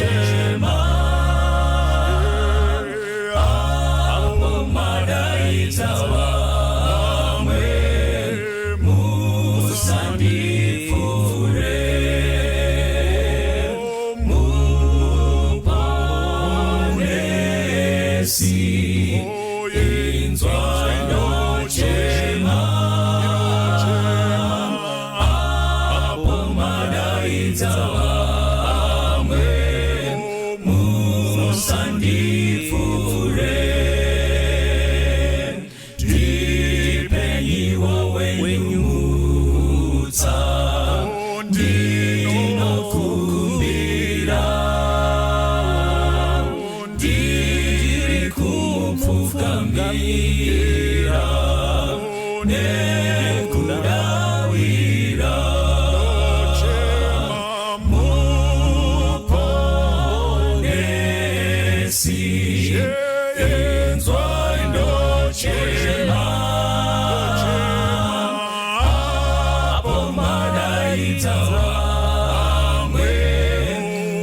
Ndochema apo madaidza vamwe, musandipfuure. Muponesi, inzwa ndochema apo madaidza vamwe, musandipfuure. Ndipenyiwo wenyu mutsa, ndinokumbira. Ndiri kumupfukamira nekudawira. Muponesi, inzwa ndochema apo madaidza vamwe,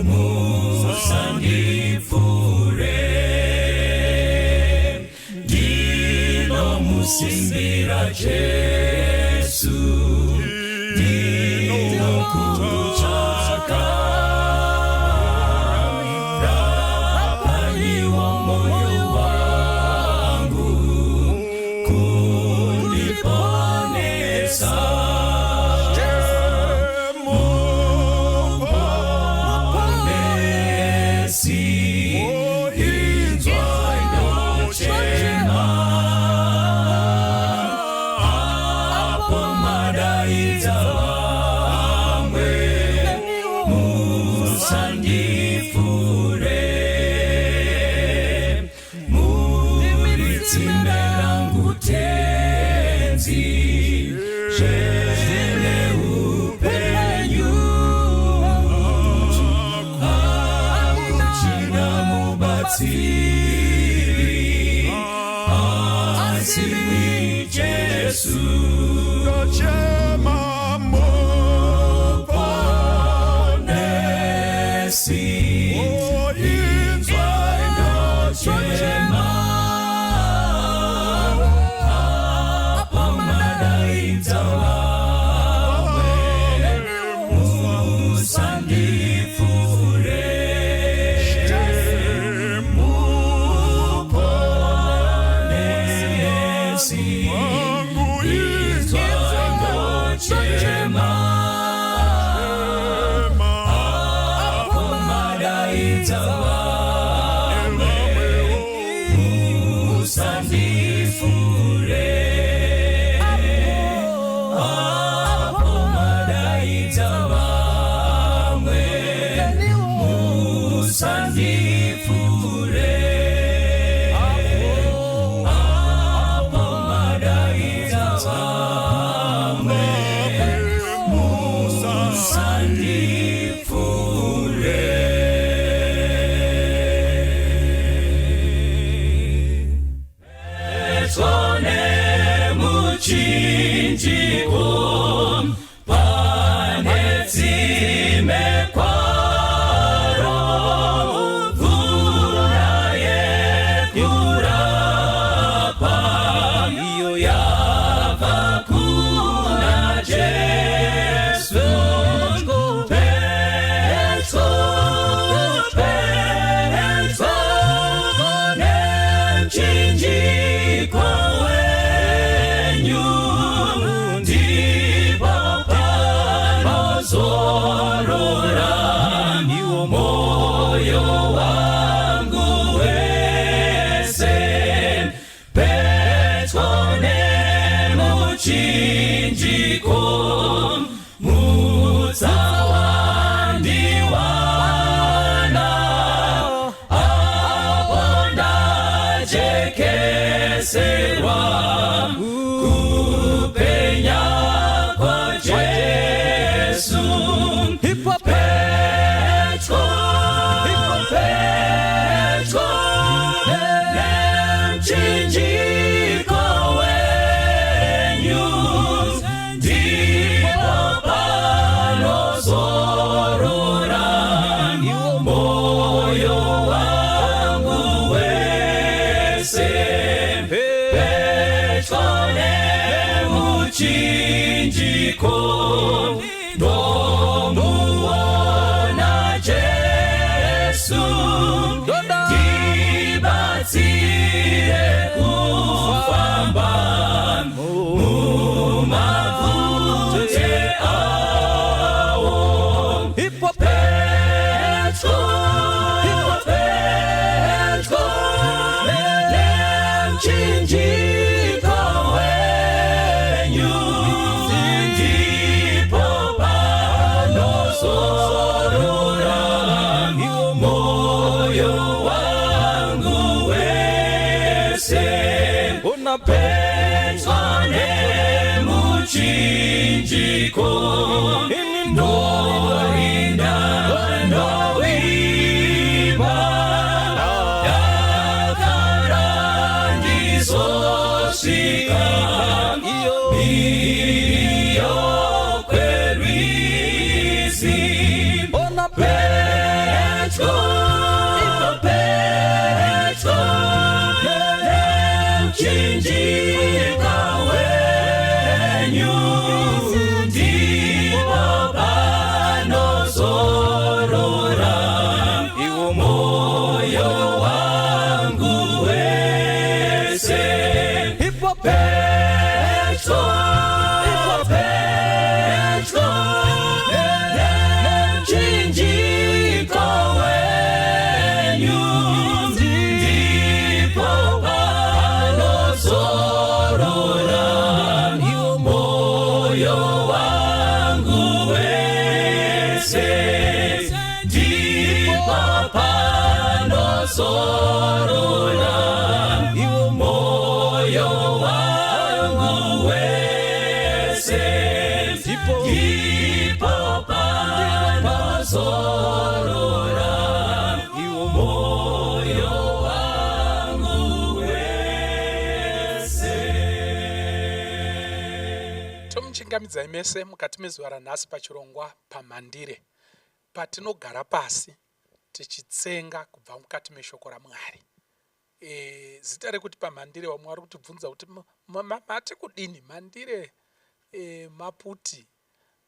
musandipfuure. Ndinomusimbira Jesu, ndinokutsvaka. Rapaiwo moyo wangu kundiponesa. Muponesi, inzwa ndochema apo madaidza vamwe, musandipfuure. Muri tsime rangu Tenzi, zvene upenyu, hakuchina mubatsiri asi Jesu. Ndochema. Muponesi, inzwa ndochema apo madaidza vamwe, musandipfuure. Muponesi, inzwa ndochema apo madaidza vamwe, musandipfuure. Apo madaidza vamwe, musandipfuure. Apo madaidza vamwe, musandipfuure. Pedyo nemuchinjiko pane tsime kwaro, mvura yekurapa iyo yabva kuna Jesu. Pedyo, pedyo nemuchinjiko wenyu. Moyo wangu wese, pedyo nemuchinjiko, ndomuona Jesu. Ndibatsire kufamba mumabvute awo. Pedyo, pedyo nemuchinjiko wenyu, ndipo panozorora moyo wangu wese. Pedyo nemuchinjiko, ndorinda, ndovimba, dakara ndizosvika mhiri kwerwizi. Pedyo, pedyo nemuchinjiko wenyu, ndipo panozorora moyo wangu wese. Pedyo, pedyo nemuchinjiko wenyu, ndipo panozorora moyo wangu wese, ndipo panozorora moyo wangu wese, ndipo panozorora moyo wangu wese. Tomuchingamidzai mese mukati mezuva ranhasi pachirongwa Pamhandire, patinogara pasi tichitsenga kubva mukati meshoko raMwari. Zita rekuti Pamhandire, vamwe vari kutibvunza kuti mati kudini mhandire? Maputi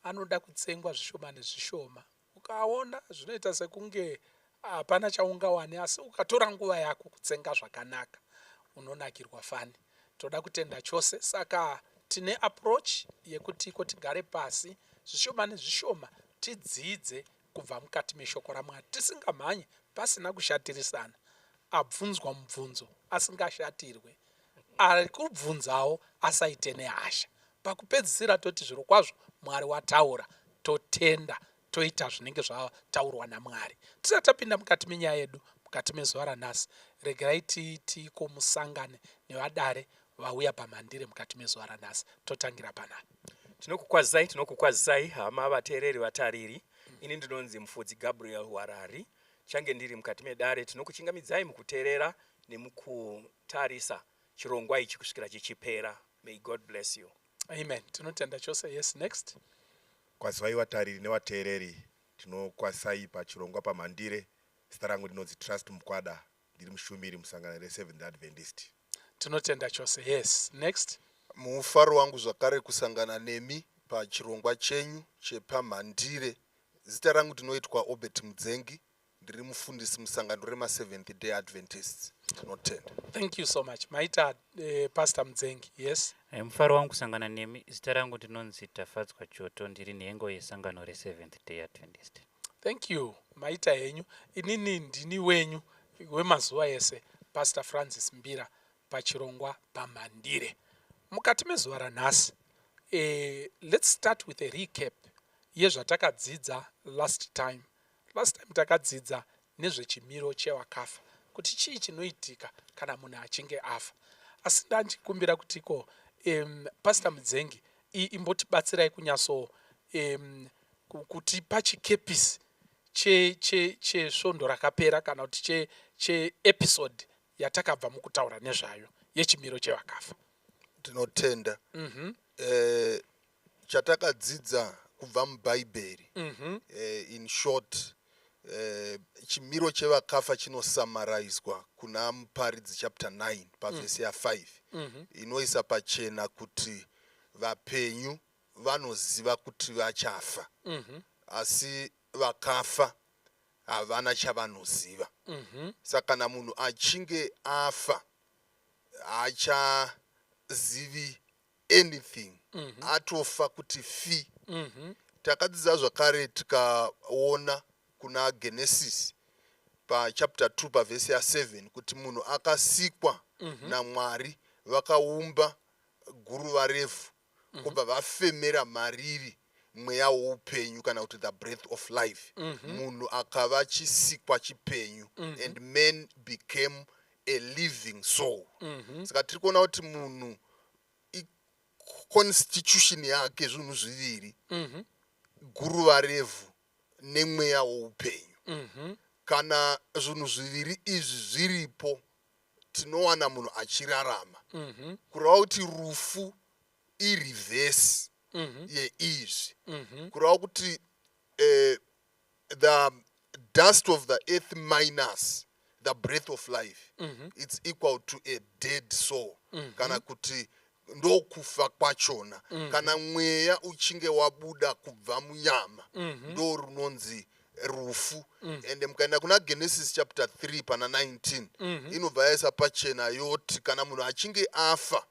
anoda kutsengwa zvishoma nezvishoma. Ukaona zvinoita sekunge hapana chaungawane, asi ukatora nguva yako kutsenga zvakanaka, unonakirwa fani. Toda kutenda chose. Saka tine approach yekuti iko tigare pasi zvishoma nezvishoma, tidzidze kubva mukati meshoko raMwari, tisingamhanyi, pasina kushatirisana, abvunzwa mubvunzo asingashatirwe, ari kubvunzawo asaite nehasha. Pakupedzisira toti zviro kwazvo Mwari wataura, totenda, toita zvinenge zvataurwa naMwari. Tisati tapinda mukati menyaya yedu mukati mezuva ranhasi, regerai tiitiko musangane nevadare vauya pamhandire mukati mezuva ranhasi. Totangira panapa. Tinokukwazisai, tinokukwazisai hama vateereri, vatariri. Ini ndinonzi Mufudzi Gabriel Warari, change ndiri mukati medare. Tinokuchingamidzai mukuteerera nemukutarisa chirongwa ichi kusvikira chichipera. May God bless you. Amen, tinotenda chose. Yes, next. Kwazivai vatariri nevateereri, tinokwazisai pachirongwa Pamhandire. Zita rangu ndinonzi Trust Mukwada, ndiri mushumiri musangano reSeventh Adventist. Tinotenda chose. Yes, next. Mufaro wangu zvakare kusangana nemi pachirongwa chenyu chePamhandire. Zita rangu ndinoitwa Obert Mudzengi, ndiri mufundisi musangano remaSeventh Day Adventists. Tinotenda. Thank you so much. Maita, Pastor Mudzengi. Yes. Mufaro wangu kusangana nemi. Zita rangu ndinonzi Tafadzwa Choto, ndiri nhengo yesangano reSeventh Day Adventist. Thank you, maita henyu. Inini ndini wenyu wemazuva ese, Pastor Francis Mbira, pachirongwa Pamhandire mukati mezuva ranhasi. Let's start with a recap yezvatakadzidza last time. Last time takadzidza nezvechimiro chevakafa, kuti chii chinoitika kana munhu achinge afa. Asi ndanchikumbira kuti ko Pastor Mudzengi, imbotibatsirai kunyatso kutipa chikepisi chesvondo rakapera, kana kuti cheepisode yatakabva mukutaura nezvayo yechimiro chevakafa. Tinotenda. Chatakadzidza kubva mubhaibheri, in short, Chimiro chevakafa chinosamaraizwa kuna Muparidzi chapter 9 pavhesi ya5, inoisa pachena kuti vapenyu vanoziva kuti vachafa, asi vakafa havana chavanoziva. Saka kana munhu achinge afa, haachazivi anything, atofa kuti fi. Takadzidza zvakare tikaona kuna Genesis pachapter 2 pavhesi ya7 kuti munhu akasikwa naMwari, vakaumba guruva revhu, kubva vafemera mariri mweya woupenyu, kana kuti the breath of life. Munhu akava chisikwa chipenyu, and man became a living soul. Saka tiri kuona kuti munhu, constitution yake zvinhu zviviri, guruva revhu nemweya woupenyu. Kana zvinhu zviviri izvi zviripo, tinowana munhu achirarama. Kureva kuti rufu ireverse yeizvi. Kureva kuti the dust of the earth minus the breath of life, it's equal to a dead soul, kana kuti ndokufa kwachona. Kana mweya uchinge wabuda kubva munyama, ndo runonzi rufu. Ende mukaenda kuna Genesis chapter 3 pana 19, inobva yaisa pachena yoti kana munhu achinge afa,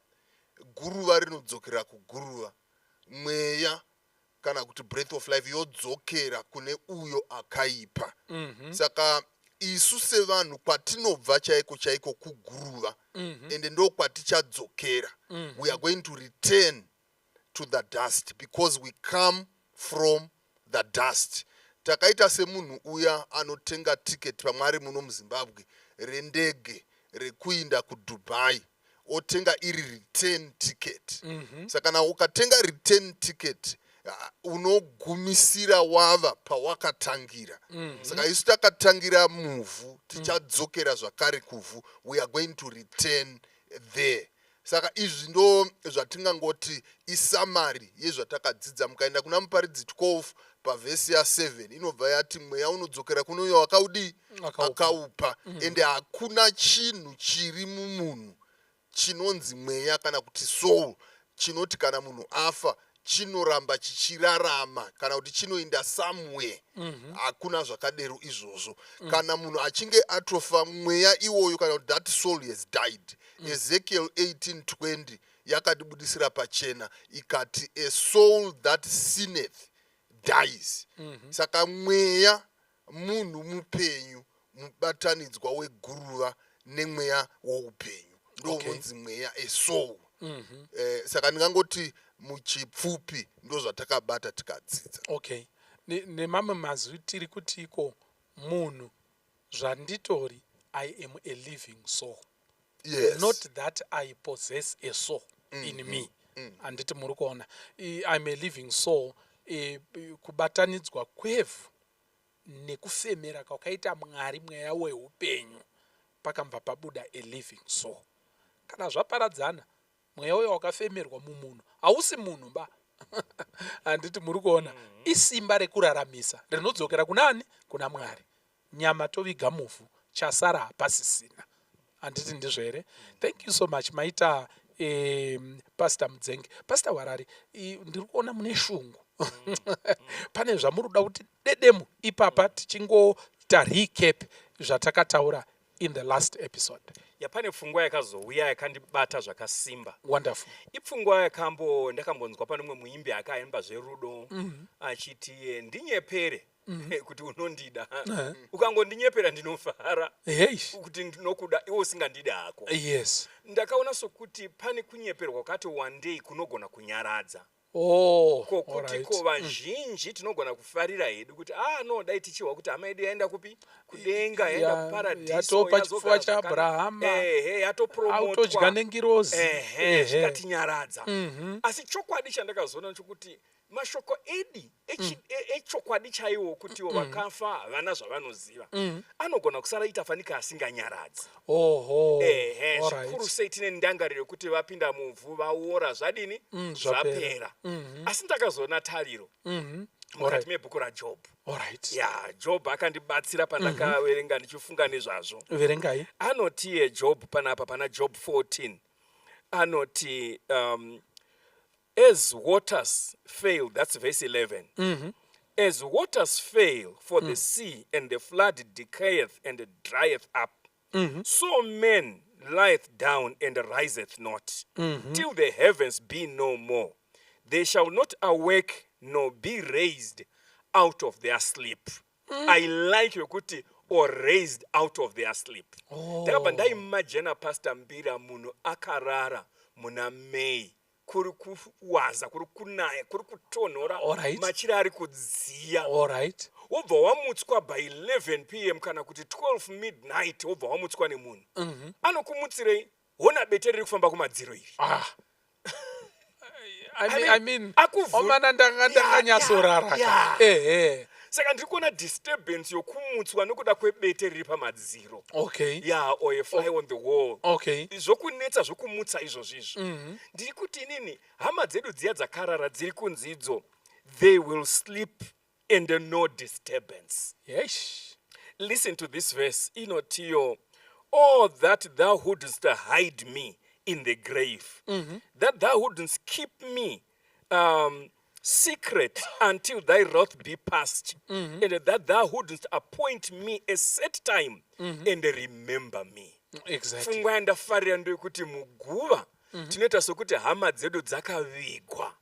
guruva rinodzokera kuguruva, mweya kana kuti breath of life yodzokera kune uyo akaipa. Saka isu sevanhu, kwatinobva chaiko chaiko kuguruva, ende ndo kwatichadzokera. We are going to return to the dust because we come from the dust. Takaita semunhu uya anotenga tiketi, pamwe ari muno muZimbabwe, rendege rekuinda kuDubai, otenga iri return ticket. Saka kana ukatenga return ticket, unogumisira wava pawakatangira. Saka isu takatangira muvhu, tichadzokera zvakare kuvhu. We are going to return there. Saka izvi ndo zvatingangoti isummary yezvatakadzidza. Mukaenda kuna Muparidzi 12 pavhesi ya7, inobva yati mweya unodzokera kune uyo wakaudii? Akaupa. Akaupa. Ende hakuna chinhu chiri mumunhu chinonzi mweya kana kuti soul chinoti kana munhu afa chinoramba chichirarama kana kuti chinoenda somewhere. Hakuna zvakadero izvozvo. Kana munhu achinge atofa, mweya iwoyo kana kuti that soul has died. Ezekiel 1820 yakatibudisira pachena ikati, "A soul that sinneth dies." Saka mweya munhu mupenyu, mubatanidzwa weguruva nemweya woupenyu, ndo unonzi mweya, a soul. Saka ndingangoti muchipfupi ndo zvatakabata tikadzidza. Okay. Nemamwe mazwi tiri kuti iko munhu zvanditori, I am a living soul. Not that I possess a soul in me. Handiti muri kuona? I'm a living soul. Kubatanidzwa kwevhu nekufemera kwakaita Mwari mweya weupenyu, pakambva pabuda a living soul. Kana zvaparadzana, mweya uyo wakafemerwa mumunhu hausi munhu ba. Handiti muri kuona? Isimba rekuraramisa rinodzokera kunani? Kuna Mwari. Nyama toviga muvhu, chasara hapasisina. Handiti ndizvo here? Thank you so much. Maita, Pastor Mudzenge. Pastor Warari, ndiri kuona mune shungu, pane zvamuri kuda kuti dedemu ipapa tichingoita recap zvatakataura in the last episode. Yapane pfungwa yakazouya yakandibata zvakasimba. Wonderful. Ipfungwa yakambo ndakambonzwa pane umwe muimbi akaimba zverudo achiti, "Ndinyepere kuti unondida. Ukangondinyepera ndinofara kuti ndinokuda, iwe usingandidi hako." Ndakaona sokuti pane kunyeperwa kwakati wandei kunogona kunyaradza, kokuti ko vazhinji tinogona kufarira hedu kuti, ah no, dai tichihwa kuti hama yedu yaenda kupi, kudenga, yaenda kuparadhiso, Yatopa yazogara chipfuva zvakanaka. chaAbrahama. Ehe, yatopromotwa. Autodya nengirozi. Ehe, zvikatinyaradza. Asi chokwadi chandakazoona chokuti mashoko edi echokwadi chaiwo kutiwo vakafa havana zvavanoziva anogona kusara ita fanika asinganyaradzi. Ehe, zvikuru sei tine ndangariro yekuti vapinda muvhu, vaora, zvadini? Zvapera. Zvapera. Asi ndakazoona tariro. Mukati mebhuku raJobhu. Alright. Ya, Jobhu akandibatsira pandakaverenga ndichifunga nezvazvo. Verengai. Anoti iye Job panapa, pana Job 14, anoti as waters fail, that's verse 11, as waters fail for the sea and the flood decayeth and drieth up, so man lieth down and riseth not till the heavens be no more. They shall not awake nor be raised out of their sleep. I like yokuti "or raised out of their sleep". Ndakabva ndaimagina, Pastor Mbira, munhu akarara muna May, kuri kuwaza, kuri kunaya, kuri kutonhora, machira ari kudziya, wobva wamutswa by 11 p.m. kana kuti 12 midnight, wobva wamutswa nemunhu. Anokumutsirei? Hona bete riri kufamba kumadziro iri. Ah. I mean, I I mean, mean, omana ndanga ndakanyatsorara. Ehe. Saka ndiri kuona disturbance yokumutswa nokuda kwebete riri pamadziro. Yeah, or a fly on the wall. Zvokunetsa zvokumutsa izvozvo izvo. Ndiri kuti inini hama dzedu dziya dzakarara dziri kunzi idzo they will sleep and no disturbance. Listen to this verse inotiyo, "Oh, that thou wouldst hide me in the grave, that thou wouldst keep me secret until thy wrath be past, and that thou wouldst appoint me a set time and remember me." Pfungwa yandafarira ndeyekuti muguva tinoita sokuti hama dzedu dzakavigwa.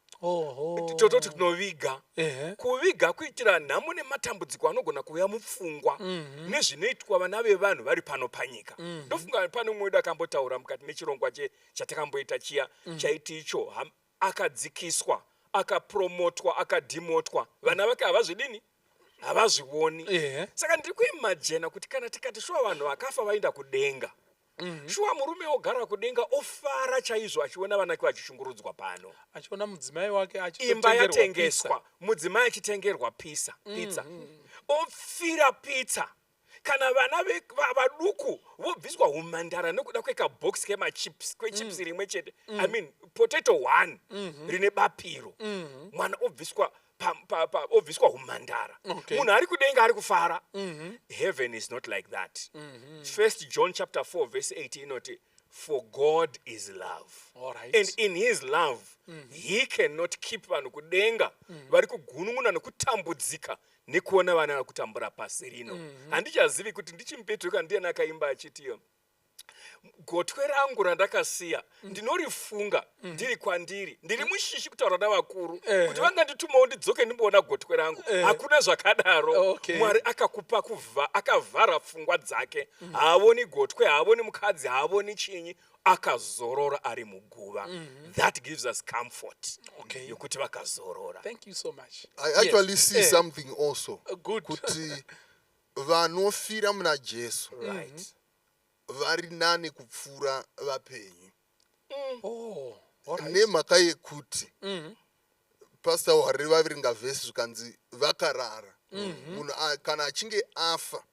Tototi tinoviga. Kuviga kuitira nhamo nematambudziko anogona kuuya mupfungwa nezvinoitwa vana vevanhu vari pano panyika. Ndofunga pane umwe wedu akambotaura mukati mechirongwa chatakamboita chiya chaiti icho akadzikiswa, akapromotwa, akadhimotwa, vana vake havazvidini, havazvioni. Saka ndiri kuimagina kuti kana tikati shuwa vanhu vakafa vaenda kudenga, shuwa murume ogara kudenga ofara chaizvo achiona vanake vachishungurudzwa pano? Achiona mudzimai wake Imba achitotengerwa. yatengeswa, mudzimai achitengerwa pizza, ofira pizza, kana vana vaduku vobviswa umhandara nekuda kwekabhokisi kemachips, kwechips rimwe chete, I mean potato one rine bapiro, mwana obviswa obviswa umhandara. Munhu ari kudenga ari kufara. Heaven is not like that. First John chapter 4 verse 8 inoti, "For God is love." And in his love he cannot keep vanhu kudenga vari kugunun'una nekutambudzika nekuona vana vari kutambura pasi rino. Handichazivi kuti ndichimupetruka ndiani akaimba achitiyo, "Gotwe rangu randakasiya ndinorifunga ndiri kwandiri, ndiri mushishi kutaura navakuru kuti vanganditumawo ndidzoke ndimboona gotwe rangu." Hakuna zvakadaro. Mwari akakupa kuvha, akavhara pfungwa dzake, haavoni gotwe, haavoni mukadzi, haavoni chinyi, akazorora ari muguva. That gives us comfort yokuti vakazorora. Thank you so much. I actually see something also, Good. kuti vanofira muna Jesu vari nane kupfuura vapenyu. Oh, alright. Nemhaka yekuti Pastor Wari vaverenga vhesi zvikanzi vakarara. Munhu kana achinge afa,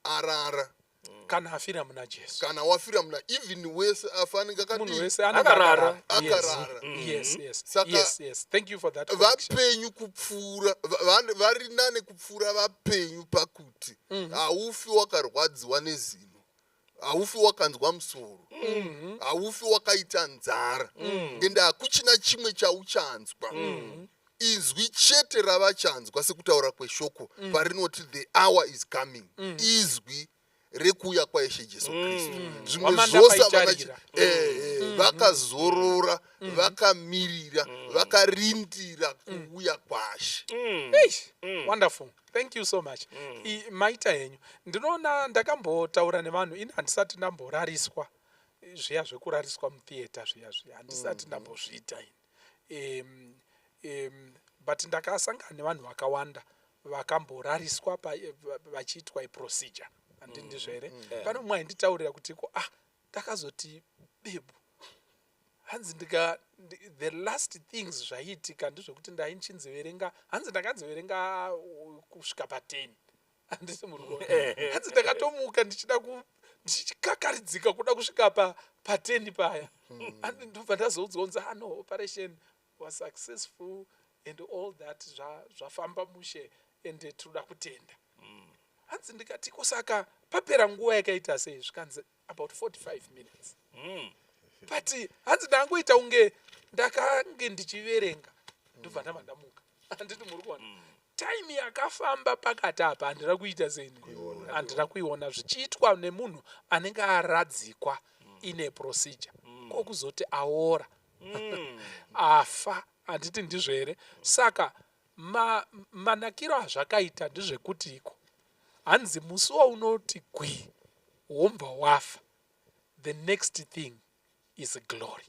arara. Kana afira muna Jesu. Kana wafira muna, even wese afa anenge Munhu akadii? wese anenge Akarara. Yes. Akarara. Saka Yes, thank you for that correction. vapenyu kupfuura vari nane kupfuura vapenyu pakuti haufi wakarwadziwa nezino, haufi wakanzwa musoro, haufi wakaita nzara, ende hakuchina chimwe chauchanzwa. Izwi chete ravachanzwa, sekutaura kweshoko parinoti, "The hour is coming," izwi rekuuya kwaIshe Jesu Kristu. Zvimwe Hwamanda zvose havana paicharira. vakazorora, vakamirira, vakarindira kuuya kwaShe. Eish, wonderful, thank you so much. Maita henyu. Ndinoona ndakambotaura nevanhu, ini handisati ndamborariswa zviya zvekurariswa mutheatre zviya zviya, handisati ndambozviita ini. But ndakasangana nevanhu vakawanda vakamborariswa vachiitwa iprocedure, handindizvo here? Pane mumwe ainditaurira kuti ko, ah, ndakazoti bebu, hanzi the last things zvaiitika ndezvekuti ndaichinziverenga, hanzi ndakanziverenga kusvika pa10, handisi muri kuona? Hanzi ndakatomuka ndichida ndichikakaridzika kuda kusvika pa10 paya. Hanzi ndobva ndazoudzwa kunzi, "Ah, no, operation was successful." And all that zvafamba mushe and tinoda kutenda. Hanzi ndikati, ko saka papera nguva yakaita sei? Zvikanzi about 45 minutes. But hanzi ndangoita kunge ndakange ndichiverenga, ndobva ndabva ndamuka. Handiti muri kuona time yakafamba pakati apa? Handina kuita seini, handina kuiona zvichiitwa nemunhu anenge aradzikwa ine procedure, kokuzoti aora, afa. Handiti ndizvo here? Saka manakiro azvakaita ndezvekuti iko hanzi musi waunoti gwi wombva wafa, the next thing is glory.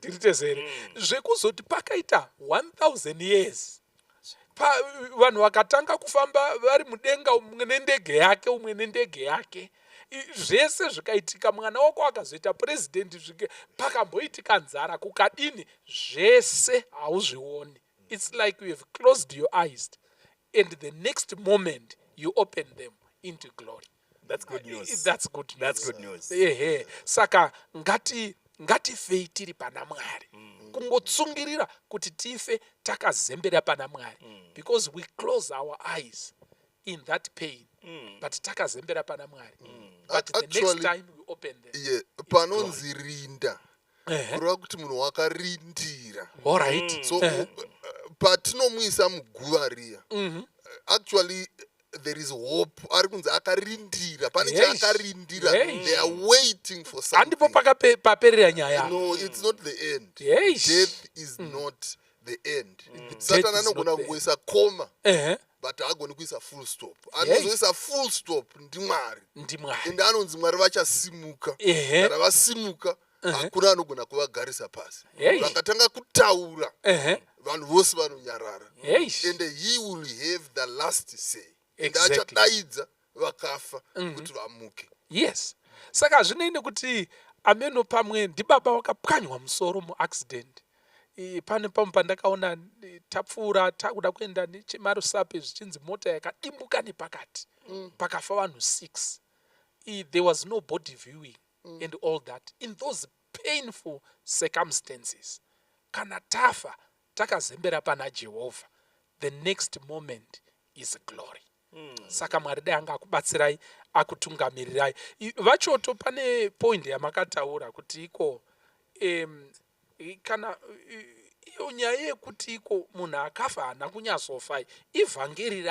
Tiri tese here? Zvekuzoti pakaita 1000 years, vanhu vakatanga kufamba vari mudenga, umwe nendege yake, umwe nendege yake, zvese zvikaitika, mwana wako akazoita purezidendi, pakamboitika nzara, kukadini, zvese hauzvioni. It's like you have closed your eyes and the next moment you open them into glory. That's good news. That's good news. That's good news. Ehe, saka ngatifei tiri pana Mwari, kungotsungirira kuti tife takazembera pana Mwari, because we close our eyes in that pain, but takazembera pana Mwari. But the next Actually, time we open them, ye panonzi rinda, kureva kuti munhu wakarindira. All right. So patinomuisa muguva riya, actually there is hope. Ari kunzi akarindira pane chaakarindira. They are waiting for Handipo something. Paperera nyaya. No, it's not the end. Death is not the end. Satan Death is anogona not the end. kungoisa comma, but haagoni kuisa full stop. Anozoisa full stop ndiMwari. NdiMwari. Ende anonzi Mwari vachasimuka. Kana vasimuka, hakuna anogona kuvagarisa pasi. Vakatanga kutaura, vanhu vose vanonyarara. And he will have the last say and achadaidza vakafa kuti vamuke. Yes, saka hazvinei nekuti ameno pamwe ndibaba wakapwanywa musoro muaccident. Pane pamwe pandakaona, tapfuura takuda kuenda nechemarusape, zvichinzi mota yakadimbuka nepakati, pakafa vanhu 6. There was no body viewing and all that. In those painful circumstances, kana tafa takazembera pana Jehovha, the next moment is glory. Saka Mwari dai anga akubatsirai, akutungamirirai. VaChoto, pane point yamakataura kuti iko kana iyo nyaya yekuti iko munhu akafa haana kunyatsofa, ivhangeri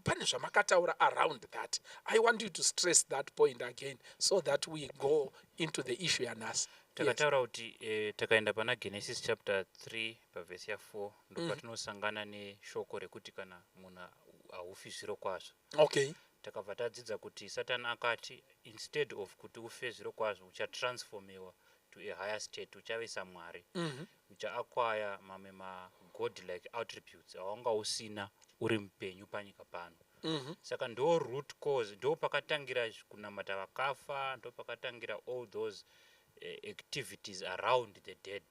pane zvamakataura around that. I want you to stress that point again so that we go into the issue yanhasi. Yes. Takataura kuti takaenda pana Genesis chapter 3 pavhesi ya4, ndopatinosangana neshoko rekuti kana munhu haufi zviro kwazvo. Takabva tadzidza kuti Satani akati instead of kuti ufe zviro kwazvo, uchatransformiwa to a higher state, uchave saMwari, uchaacquire mamwe magod like attributes awanga usina uri mupenyu panyika pano. Saka ndo root cause, ndo pakatangira kunamata vakafa, ndo pakatangira all those activities around the dead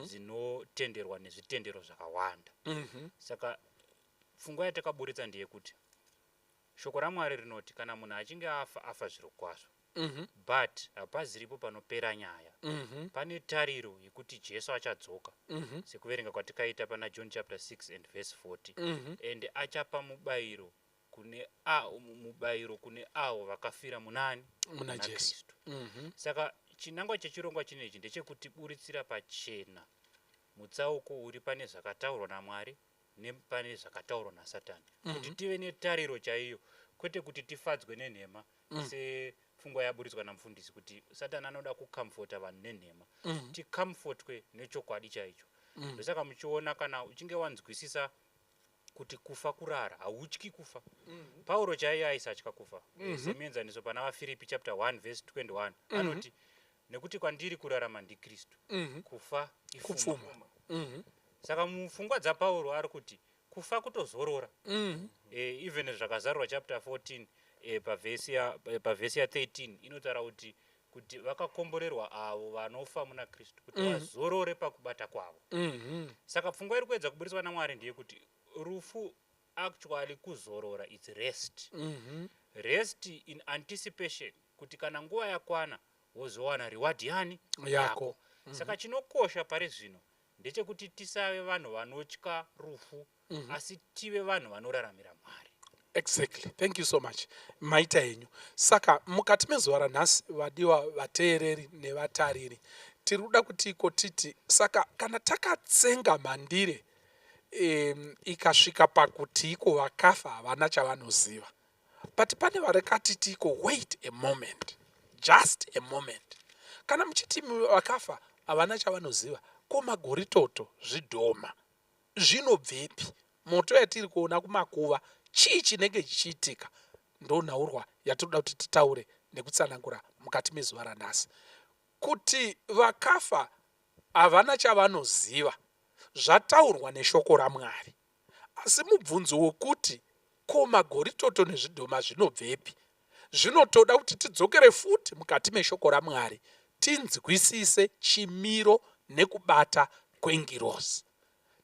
dzinotenderwa nezvitendero zvakawanda. Saka pfungwa yatakaburitsa ndeyekuti shoko raMwari rinoti kana munhu achinge afa, afa zviro kwazvo, but hapaziripo panopera nyaya. Pane tariro yekuti Jesu achadzoka, sekuverenga kwatikaita pana John chapter 6 and verse 40, and achapa mubayiro kune mubayiro kune avo vakafira munani? Muna Muna Jesu. Kristu. Saka chinangwa chechirongwa chinechi ndechekutiburitsira pachena mutsauko uri pane zvakataurwa naMwari nepane zvakataurwa naSatani, kuti tive netariro chaiyo, kwete kuti tifadzwe nenhema, sepfungwa yaburitswa namufundisi kuti Satani anoda kucomforta vanhu nenhema. Ticomfortwe nechokwadi chaicho. Ndosaka muchiona kana uchinge wanzwisisa kuti kufa kurara, hautyi kufa. Pauro chaiye aisatya kufa. Semuenzaniso, pana vaFiripi chapter 1 verse 21 anoti, "Nekuti kwandiri kurarama ndiKristu, kufa ifuma." Kupfuma. Saka mupfungwa dzaPauro ari kuti kufa kutozorora. Even Zvakazarurwa chapter 14 pavhesi ya13 inotaura kuti vakakomborerwa avo vanofa muna Kristu, kuti vazorore pakubata kwavo. Saka pfungwa iri kuedza kuburitswa naMwari ndeyekuti rufu actually kuzorora, it's rest, rest in anticipation kuti kana nguva yakwana wozowana reward yani? Yako. Saka chinokosha pari zvino Ndechekuti tisave vanhu vanotya rufu, asi tive vanhu vanoraramira Mwari. Exactly, thank you so much. Maita henyu. Saka mukati mezuva ranhasi, vadiwa vateereri nevatariri, tiri kuda kuti iko titi, saka kana takatsenga mhandire ikasvika pakuti iko vakafa havana chavanoziva, but pane varekatiti iko, wait a moment, just a moment, kana muchiti vakafa havana chavanoziva, ko magoritoto, zvidhoma zvinobvepi? Moto yatiri kuona kumakuva, chii chinenge chichiitika? Ndonhaurwa yatinoda kuti titaure nekutsanangura mukati mezuva ranhasi. Kuti vakafa havana chavanoziva zvataurwa neshoko raMwari, asi mubvunzo wekuti ko magoritoto nezvidhoma zvinobvepi zvinotoda kuti tidzokere futi mukati meshoko raMwari, tinzwisise chimiro nekubata kwengirozi.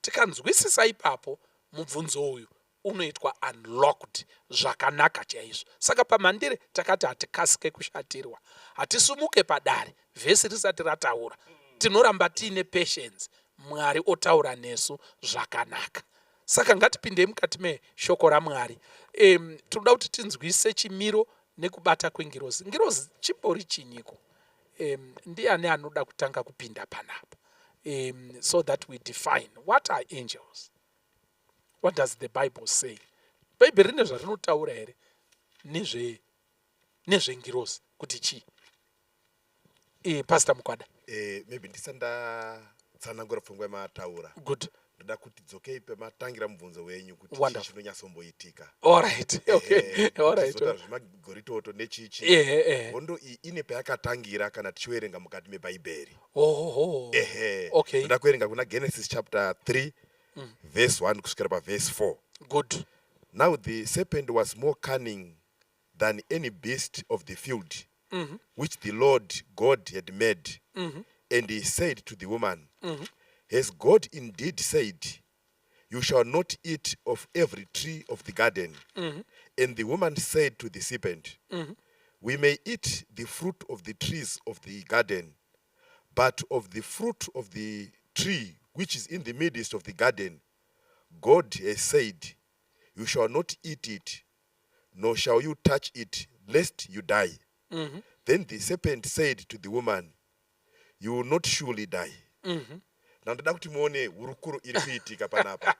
Tikanzwisisa ipapo, mubvunzo uyu unoitwa unlocked zvakanaka chaizvo. Saka pamhandire takati hatikasike kushatirwa, hatisumuke padare vhesi risati rataura. Tinoramba tiine patience, Mwari otaura nesu zvakanaka. Saka ngatipindei mukati meshoko raMwari. Tinoda kuti tinzwise chimiro nekubata kwengirozi. Ngirozi chimbori chinyiko? Ndiani anoda kutanga kupinda panapa, so that we define what are angels? What does the Bible say? Bhaibheri rine zvarinotaura here nezvengirozi kuti chii? Pastor Mukwada. Maybe ndisati ndatsanangura pfungwa yamataura, ndoda kuti dzokei pematangira mubvunzo wenyu kuti chii chinonyatsomboitika. All right, okay, all right. Zvemagoritoto nechichi, ehe ehe hondo iyi ine payakatangira kana tichiverenga mukati mebhaibheri. Ehe. Ndoda kuverenga kuna Genesis chapter 3 verse 1 kusvikira pavhesi 4. Now the serpent was more cunning than any beast of the field which the Lord God had made. And he said to the woman, "Has God indeed said, 'You shall not eat of every tree of the garden'?" And the woman said to the serpent, "We may eat the fruit of the trees of the garden, but of the fruit of the tree which is in the midst of the garden, God has said, 'You shall not eat it, nor shall you touch it, lest you die.'" Then the serpent said to the woman, "You will not surely die." Now ndoda kuti muone hurukuro iri kuitika panapa,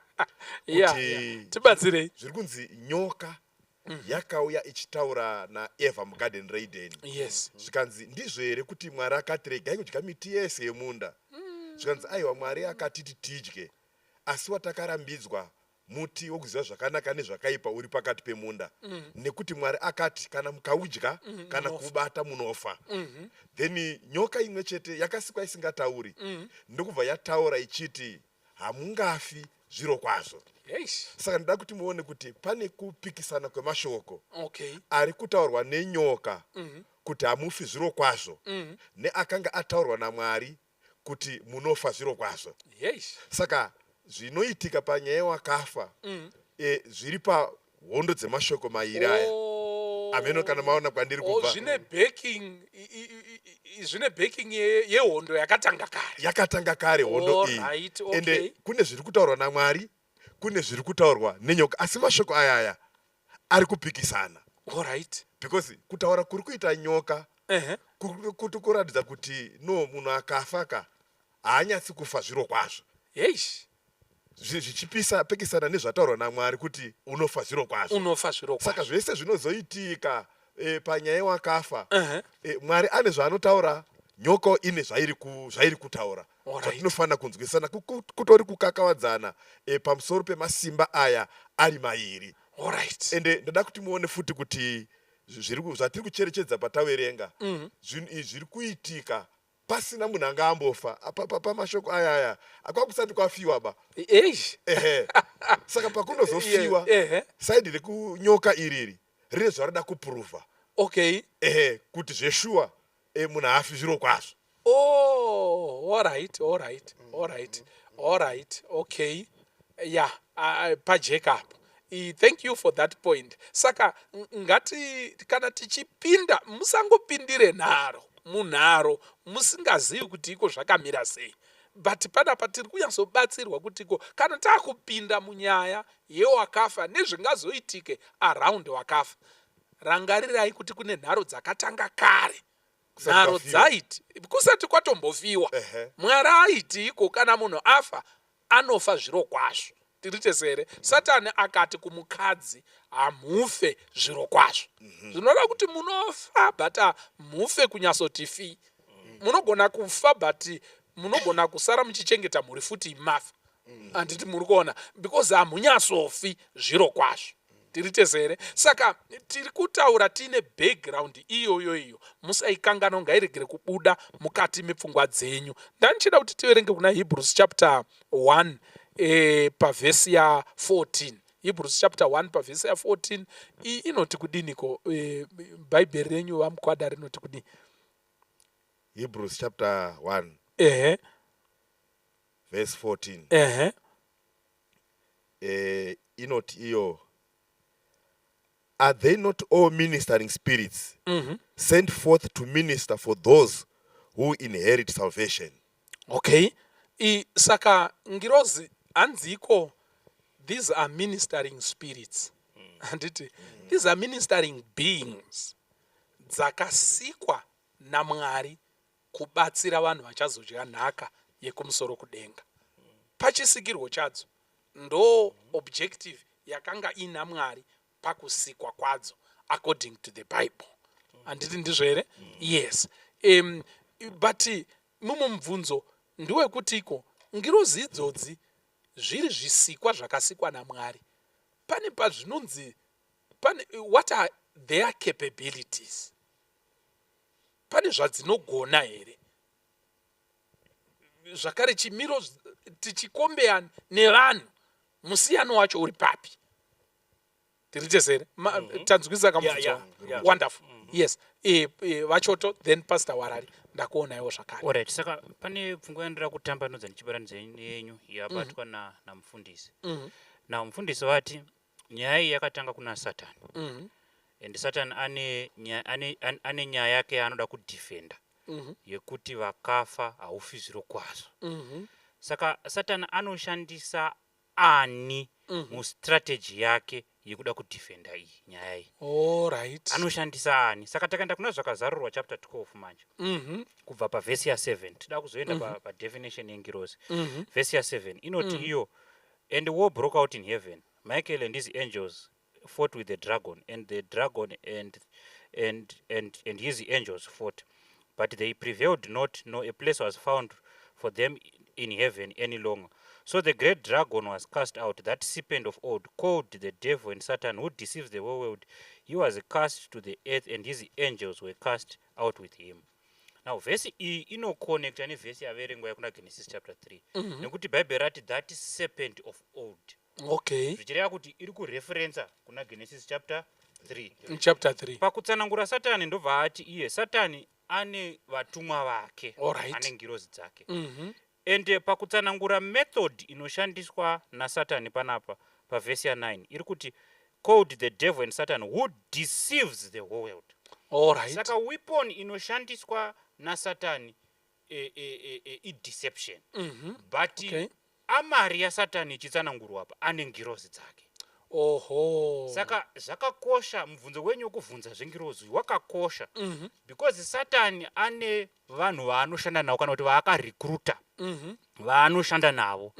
kuti Tibatsirei. Zviri kunzi nyoka yakauya ichitaura naEvha mugarden reEden. Zvikanzi, ndizvo here kuti Mwari akati regai kudya miti yese yemunda? Zvikanzi, aiwa, Mwari akatiti tidye, asi watakarambidzwa muti wokuziva zvakanaka nezvakaipa uri pakati pemunda, nekuti Mwari akati kana mukaudya kana munofa. Kubata, munofa. Then nyoka imwe chete yakasikwa isingatauri ndokubva yataura ichiti, hamungafi zviro kwazvo. Saka ndoda kuti muone kuti pane kupikisana kwemashoko ari kutaurwa nenyoka kuti hamufi zviro kwazvo, neakanga ataurwa naMwari kuti munofa zviro kwazvo. Saka zvinoitika panyaya wakafa zviri pahondo dzemashoko mairi aya. Ameno kana maona kwandiri kubva. Zvine backing yehondo yakatanga kare. Yakatanga kare hondo iyi. Ende kune zviri kutaurwa naMwari, kune zviri kutaurwa nenyoka, asi mashoko aya ari kupikisana, because kutaura kuri kuita nyoka kuti kuratidza kuti no, munhu akafa ka haanyatsi kufa zviro kwazvo, zvichipisa pekisana nezvataurwa naMwari kuti unofa zviro kwazvo. Unofa zviro Saka kwazvo. Zvese zvinozoitika panyaya wakafa, Mwari ane zvaanotaura, nyoka ine zvairi kutaura. Zvatinofanira kunzwisana kutori kukakavadzana pamusoro pemasimba aya ari mairi. Ende ndoda kuti muone futi kuti zvatiri kucherechedza pataverenga, zvinhu izvi zviri kuitika pasina munhu anga ambofa. Pamashoko aya akwakusati kwafiwa ba. Ehe, saka pakunozofiwa, side rekunyoka iriri rine zvarida kupuruvha, ehe, kuti zveshuwa munhu haafi zviro kwazvo. Oh, all right, okay. Yeah, pajeka apo. Thank you for that point. Saka ngati kana tichipinda, musangopindire nharo munharo musingazivi kuti iko zvakamira sei. But panapa tiri kunyatsobatsirwa kutiko kana taakupinda munyaya yewakafa nezvingazoitike around wakafa, rangarirai kuti kune nharo dzakatanga kare, nharo dzaiti kusati kwatombofiwa. Mwari aiti iko kana munhu afa, anofa zviro kwazvo. Tiri tese here? Satani akati kumukadzi, "Hamufe zviro kwazvo." Zvinoreva kuti munofa, but hamufe kunyatsoti fi. Munogona kufa, but munogona kusara muchichengeta mhuri futi mafa. Handiti muri kuona? Because hamunyatsofi zviro kwazvo. Tiri tese here? Saka tiri kutaura tiine background iyoyo. Iyo musaikanganwa, ngairegere kubuda mukati mepfungwa dzenyu. Ndandichida kuti tiverenge kuna Hebrews chapter 1 pavhesi ya14. Hebrews chapter 1 pavhesi ya14 iyi inoti kudiniko? Bhaibheri renyu, vaMukwada, rinoti kudini? Hebrews chapter 1, verse 14. Inoti iyo, "Are they not all ministering spirits sent forth to minister for those who inherit salvation?" Okay, saka ngirozi hanziko, these are ministering spirits, handiti? These are ministering beings dzakasikwa naMwari kubatsira vanhu vachazodya nhaka yekumusoro kudenga. Pachisikirwo chadzo, ndo objective yakanga ina Mwari pakusikwa kwadzo according to the Bible. Handiti ndizvo here? Yes. But mumwe mubvunzo ndewekutiko ngirozi idzodzi zviri zvisikwa zvakasikwa naMwari, pane pazvinonzi pane, what are their capabilities? Pane zvadzinogona here? Zvakare chimiro tichicompare nevanhu, musiyano wacho uri papi? Tiri tese here? Tanzwisisa kamubvunzo? Yeah. Wonderful. Yes, vaChoto, then Pastor Warari, ndakuonaiwo zvakare. Alright, saka pane pfungwa yandira kutambanudza ndichibatanidza yenyu yabatwa namufundisi. Na mufundisi vati nyaya iyi yakatanga kuna Satani, and Satani ane nyaya yake yaanoda kudefenda yekuti vakafa haufi zviro kwazvo. Saka Satani anoshandisa ani mustrategy yake yekuda kudefenda iyi nyaya iyi? Anoshandisa ani? Saka takaenda kuna Zvakazarurwa chapter 12 manje, kubva pavhesi ya7, tida kuzoenda padefinition yengirozi. Vhesi ya7 inoti iyo, "And war broke out in heaven. Michael and his angels fought with the dragon, and the dragon and his angels fought, but they prevailed not, nor a place was found for them in heaven any longer. So the great dragon was cast out, that serpent of old, called the devil and Satan, who deceives the whole world. He was cast to the earth, and his angels were cast out with him." Now vhesi iyi inoconnecta nevhesi yaverengwa yakuna Genesis chapter 3, nekuti Bhaibheri rati that serpent of old, zvichireva kuti iri kureferensa kuna Genesis chapter 3. Chapter 3. Pakutsanangura Satani, ndobva ati iye Satani ane vatumwa vake, ane ngirozi dzake. Ende pakutsanangura method inoshandiswa naSatani panapa pavhesi ya9 iri kuti, "Called the devil and Satan, who deceives the whole world." Saka weapon inoshandiswa naSatani ideception, but amari yaSatani ichitsanangurwa apa, ane ngirozi dzake. Saka zvakakosha, mubvunzo wenyu wekubvunza zvengirozi wakakosha, because Satani ane vanhu vaanoshanda navo, kana kuti vaakarecruita, vaanoshanda navo.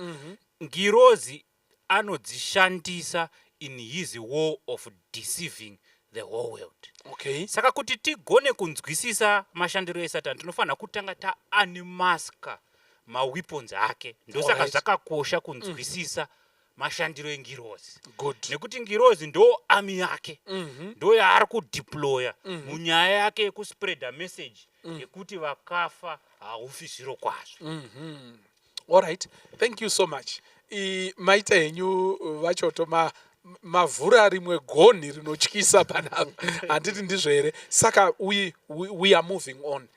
Ngirozi anodzishandisa in his war of deceiving the whole world. Saka kuti tigone kunzwisisa mashandiro eSatani, tinofanira kutanga taunmaska maweapons ake. Ndosaka zvakakosha kunzwisisa mashandiro engirozi, nekuti ngirozi ndo army yake, ndo yaari kudeploya munyaya yake yekuspreada message yekuti vakafa haufi zviro kwazvo. Alright, thank you so much. Maita henyu, vaChoto, mavhura rimwe gonhi rinotyisa panapa. Handiti ndizvo here? Saka we are moving on.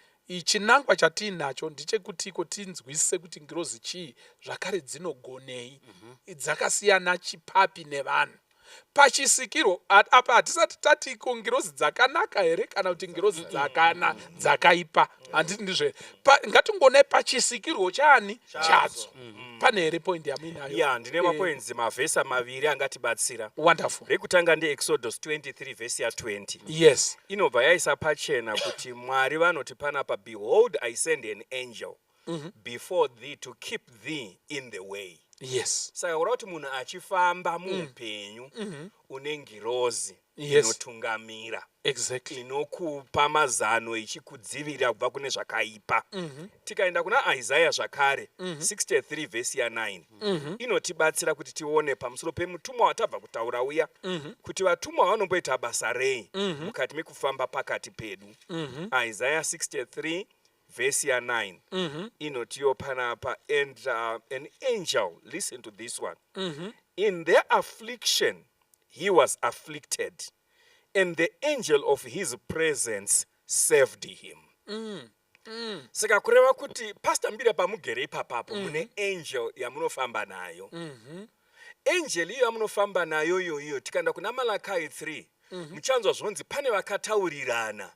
Chinangwa chatiinacho ndechekutiko tinzwisise kuti ngirozi chii, zvakare dzinogonei, dzakasiyana chipapi nevanhu. Pachisikirwo apa hatisati tati ko ngirozi dzakanaka here kana kuti ngirozi dzakana dzakaipa. Handiti ndizvo here? Ngatingonai pachisikirwo chani chadzo. Pane here point yamuinayo? Ya, ndine mapoints, mavhesi maviri angatibatsira. Wonderful. Rekutanga ndeExodus 23 vhesi ya20. Inobva yaisa pachena kuti Mwari vanoti panapa, "Behold, I send an angel before thee to keep thee in the way." Saka kureva kuti munhu achifamba muupenyu une ngirozi inotungamira, inokupa mazano, ichikudzivirira kubva kune zvakaipa. Tikaenda kuna Isaya zvakare 63 vhesi ya9, inotibatsira kuti tione pamusoro pemutumwa watabva kutaura uya, kuti vatumwa vanomboita basa rei mukati mekufamba pakati pedu. Isaya 63 vhesi ya9 inotiyo panapa, "And an angel," listen to this one, "in their affliction he was afflicted, and the angel of his presence saved him." Saka kureva kuti, Pastor Mbira, pamugere ipapapo mune angel yamunofamba nayo. Angel iyo yamunofamba nayo iyoiyo, tikaenda kuna Malakai 3, muchanzwa zvonzi pane vakataurirana,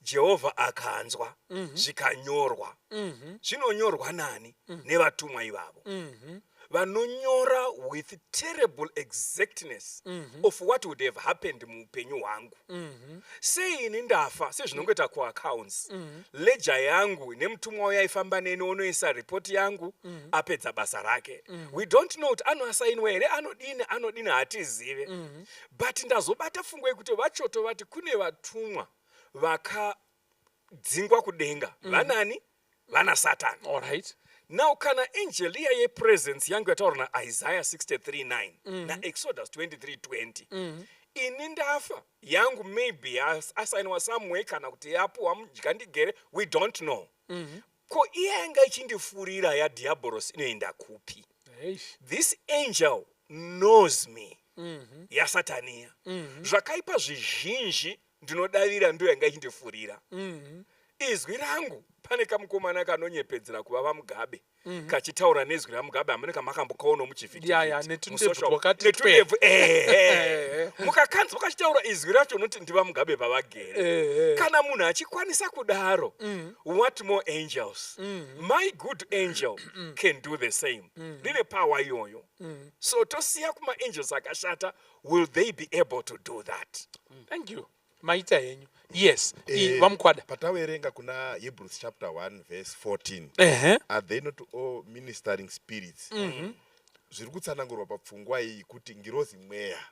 Jehovha akanzwa, zvikanyorwa. Zvinonyorwa nani? Nevatumwa ivavo vanonyora with terrible exactness of what would have happened muupenyu hwangu. Sei ini ndafa, sezvinongoita kuaccounts, ledger yangu nemutumwa uyo aifamba neni onoisa ripoti yangu, apedza basa rake. We don't know kuti anoasainwa here, anodini, anodini, hatizive. But ndazobata pfungwa yekuti vachoto vati kune vatumwa vakadzingwa kudenga. Vanani? Vana Satani. All right. Now kana angel iya yepresence yangu yataurwa naIsaiah 63:9 naExodus 23:20, ini ndafa, yangu maybe asainwa somewhere kana kuti yapuwa mudyandigere, we don't know. Ko iye yanga ichindifurira yadhiabhoros inoenda kupi? Eish. This angel knows me, yasataniya. Zvakaipa zvizhinji ndinodavira ndo yanga ichindifurira. Izwi rangu, pane kamukomana kanonyepedzera kuva vaMugabe, kachitaura nezwi raMugabe. Hamene kamakambokaona muchivhiti. Ya, netundebvu twakati twe. Netundebvu, ehe. Mukakanzwa kachitaura izwi racho unoti ndivaMugabe pavagere. Kana munhu achikwanisa kudaro, what more angels? My good angel can do the same. Rine power iyoyo. So tosiya kumaangels akashata, will they be able to do that? Thank you, maita henyu. Yes. VaMukwada. Pataverenga kuna Hebrews chapter 1 verse 14, "Are they not all ministering spirits?" Zviri kutsanangurwa papfungwa iyi kuti ngirozi mweya.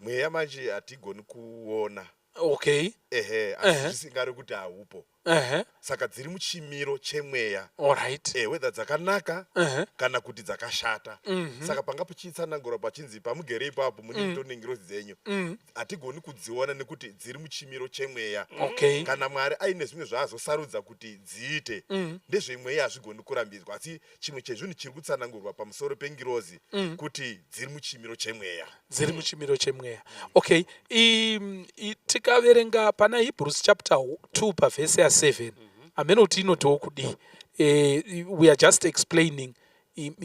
Mweya manje hatigoni kuona. Ehe, asi zvisingari kuti haupo. Saka dziri muchimiro chemweya. All right. Whether dzakanaka kana kuti dzakashata. Saka panga pachitsanangurwa pachinzi pamugere ipapo mune mutori nengirozi dzenyu, hatigoni kudziona nekuti dziri muchimiro chemweya. Kana Mwari aine zvimwe zvaazosarudza kuti dziite, ndezvemweya, hazvigoni kurambidzwa. Asi chimwe chezvinhu chiri kutsanangurwa pamusoro pengirozi kuti dziri muchimiro chemweya. Dziri muchimiro chemweya. Okay. Tikaverenga pana Hebrews chapter 2 pavhesi ya7, hamene kuti inotiwo kudii. We are just explaining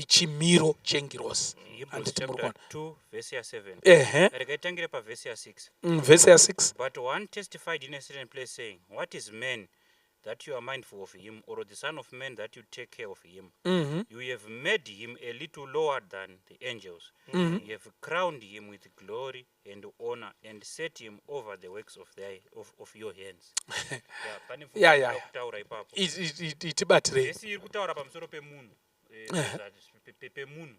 chimiro chengirozi. Hebrews Handiti muri chapter kuona? 2 vhesi ya7. Ehe. Regai tangire pavhesi ya6. Vhesi ya6. "But one testified in a certain place, saying, 'What is man that you are mindful of him, or the son of man that you take care of him? You have made him a little lower than the angels. You have crowned him with glory and honor and set him over the works of your hands.'" Yeah, pane pfungwa inoda kutaura ipapo. Itibatirei. Vhesi iri kutaura pamusoro pemunhu, pemunhu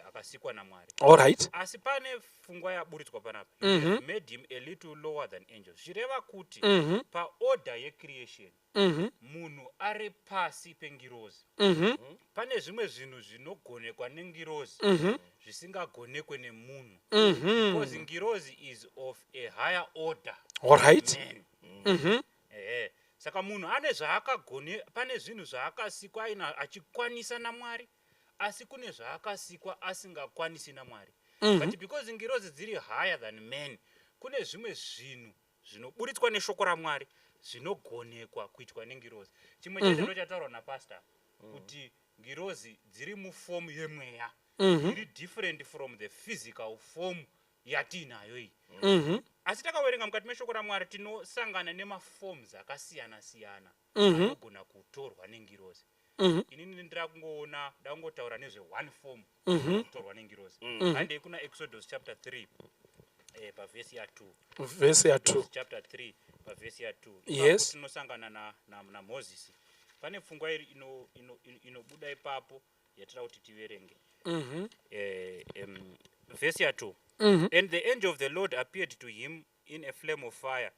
akasikwa naMwari. All right. Asi pane pfungwa yaburitswa panapa, "You have made him a little lower than angels," zvireva kuti paorder yecreation munhu ari pasi pengirozi. Pane zvimwe zvinhu zvinogonekwa nengirozi zvisingagonekwe nemunhu, because ngirozi is of a higher order All right. man. Ehe, saka munhu ane zvaakagone, pane zvinhu zvaakasikwa aina achikwanisa naMwari, asi kune zvaakasikwa asingakwanisi naMwari. But because ngirozi dziri higher than man, kune zvimwe zvinhu zvinoburitswa neshoko raMwari zvinogonekwa kuitwa nengirozi. Chimwe chacho ndo chataurwa napastor kuti ngirozi dziri mufomu yemweya. Iri different from the physical form yatiinayo iyi. Asi takaverenga mukati meshoko raMwari, tinosangana nemaforms akasiyana siyana anogona kutorwa nengirozi. Inini ndira kungoona, ndakungotaura nezve one form kutorwa nengirozi. Handei kuna Exodus chapter 3, pavhesi ya2. Vhesi ya2. Chapter 3, pavhesi ya2. Tinosangana naMozisi. Pane pfungwa iri inobuda ipapo yatira kuti tiverenge. Vhesi ya2: "And the angel of the Lord appeared to him in a flame of fire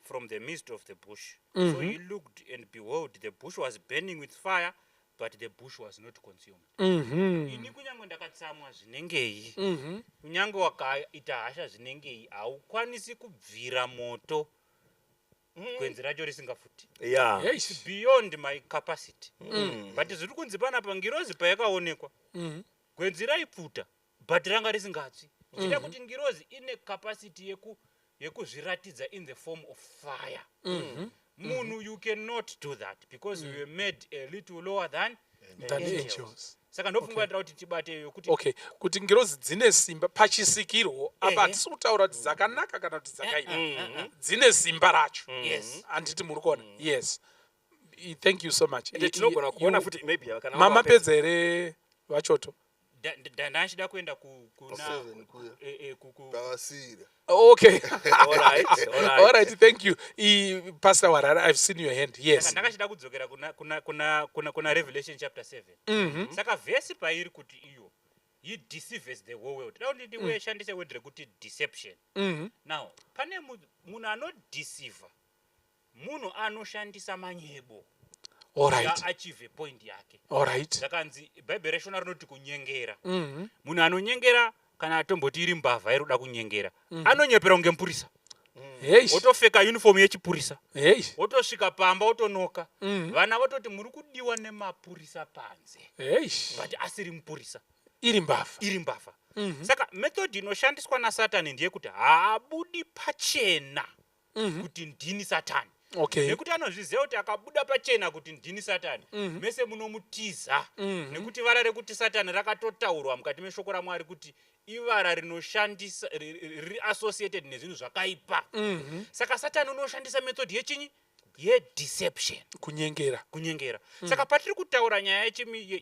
from the midst of the bush. So he looked, and behold, the bush was burning with fire, but the bush was not consumed." Ini kunyange ndakatsamwa zvinengei, kunyange wakaita hasha zvinengei, haukwanisi kubvira moto gwenzi racho risingafuti. It's beyond my capacity. But zviri kunzi panapa, ngirozi payakaonekwa, gwenzi raipfuta but ranga risingatsvi, zvichida kuti ngirozi ine capacity yekuzviratidza in the form of fire. Munhu, you cannot do that because we were made a little lower than than angels. Angels. Saka ndopfungwa yatira kuti tibate yokuti Okay, kuti ngirozi dzine simba pachisikirwo apa. Hatisi kutaura kuti dzakanaka kana kuti dzakaipa, dzine simba racho. Handiti muri kuona? Yes. Thank you so much. Ende tinogona kuona futi maybe kana Mamapedza here, vaChoto? Ndachida kuenda kuna Seven kuya. Pavasiyira. Okay. All right. All right, thank you. Pastor Warara, I've seen your hand. Yes. Saka ndakachida kudzokera kuna Revelation chapter 7. Saka vhesi pairi kuti iyo, "He deceives the whole world," da kuti ndiweshandise word rekuti deception. Now pane munhu anodeceiva, munhu anoshandisa manyebo achieve point yake. All right. Zvakanzi Bhaibheri reshona rinoti kunyengera. Munhu anonyengera, kana atomboti iri mbavha iri kuda kunyengera, anonyepera kunge mupurisa. Wotopfeka uniform yechipurisa. Wotosvika pamba, wotonoka, vana vototi muri kudiwa nemapurisa panze. But asiri mupurisa. Iri mbavha. Iri mbavha. Saka method inoshandiswa naSatani ndeyekuti haabudi pachena kuti ndini Satani, nekuti anozviziva kuti akabuda pachena kuti ndini Satani, mese munomutiza, nekuti vara rekuti Satani rakatotaurwa mukati meshoko raMwari kuti ivara rinoshandisa riri associated nezvinhu zvakaipa. Saka Satani unoshandisa method yechinyi? Yedeception. Kunyengera. Kunyengera. Saka patiri kutaura nyaya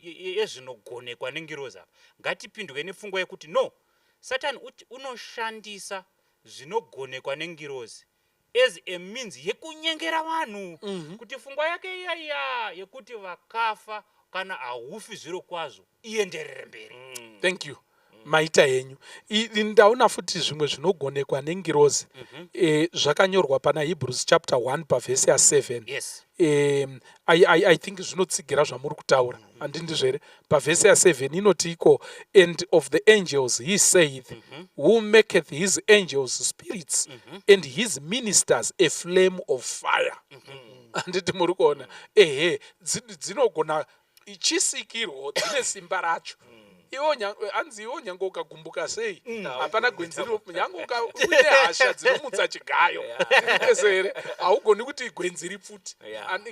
yezvinogonekwa nengirozi apa, ngatipindwe nepfungwa yekuti no, Satani unoshandisa zvinogonekwa nengirozi as a means yekunyengera vanhu kuti pfungwa yake iya iya yekuti vakafa kana haufi zviro kwazvo ienderere mberi. Thank you, maita henyu. Ndaona futi zvimwe zvinogonekwa nengirozi, zvakanyorwa pana Hebrews chapter 1 pavhesi ya7. I think zvinotsigira zvamuri kutaura, handindizvo here? Pavhesi ya7 inoti iko, "And of the angels he saith, Who maketh his angels spirits and his ministers a flame of fire." Handiti muri kuona? Ehe, dzinogona chisikirwo, dzine simba racho. Iwo hanzi iwo nyange ukagumbuka sei, hapana gwenzi nyange uine hasha dzinomutsa chigayo ese here, haugoni kuti gwenzi ripfuti.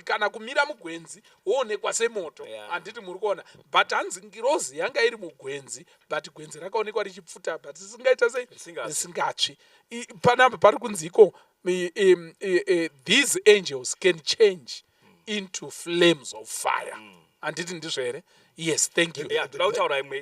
Kana kumira mugwenzi woonekwa semoto. Handiti muri kuona? But hanzi ngirozi yanga iri mugwenzi, but gwenzi rakaonekwa richipfuta but risingaita sei? Risingatsvi. Risingatsvi. Panapa pari kunzi iko these angels can change into flames of fire. Handiti ndizvo here? Yes, thank you. Yeah, toda kutaura imwe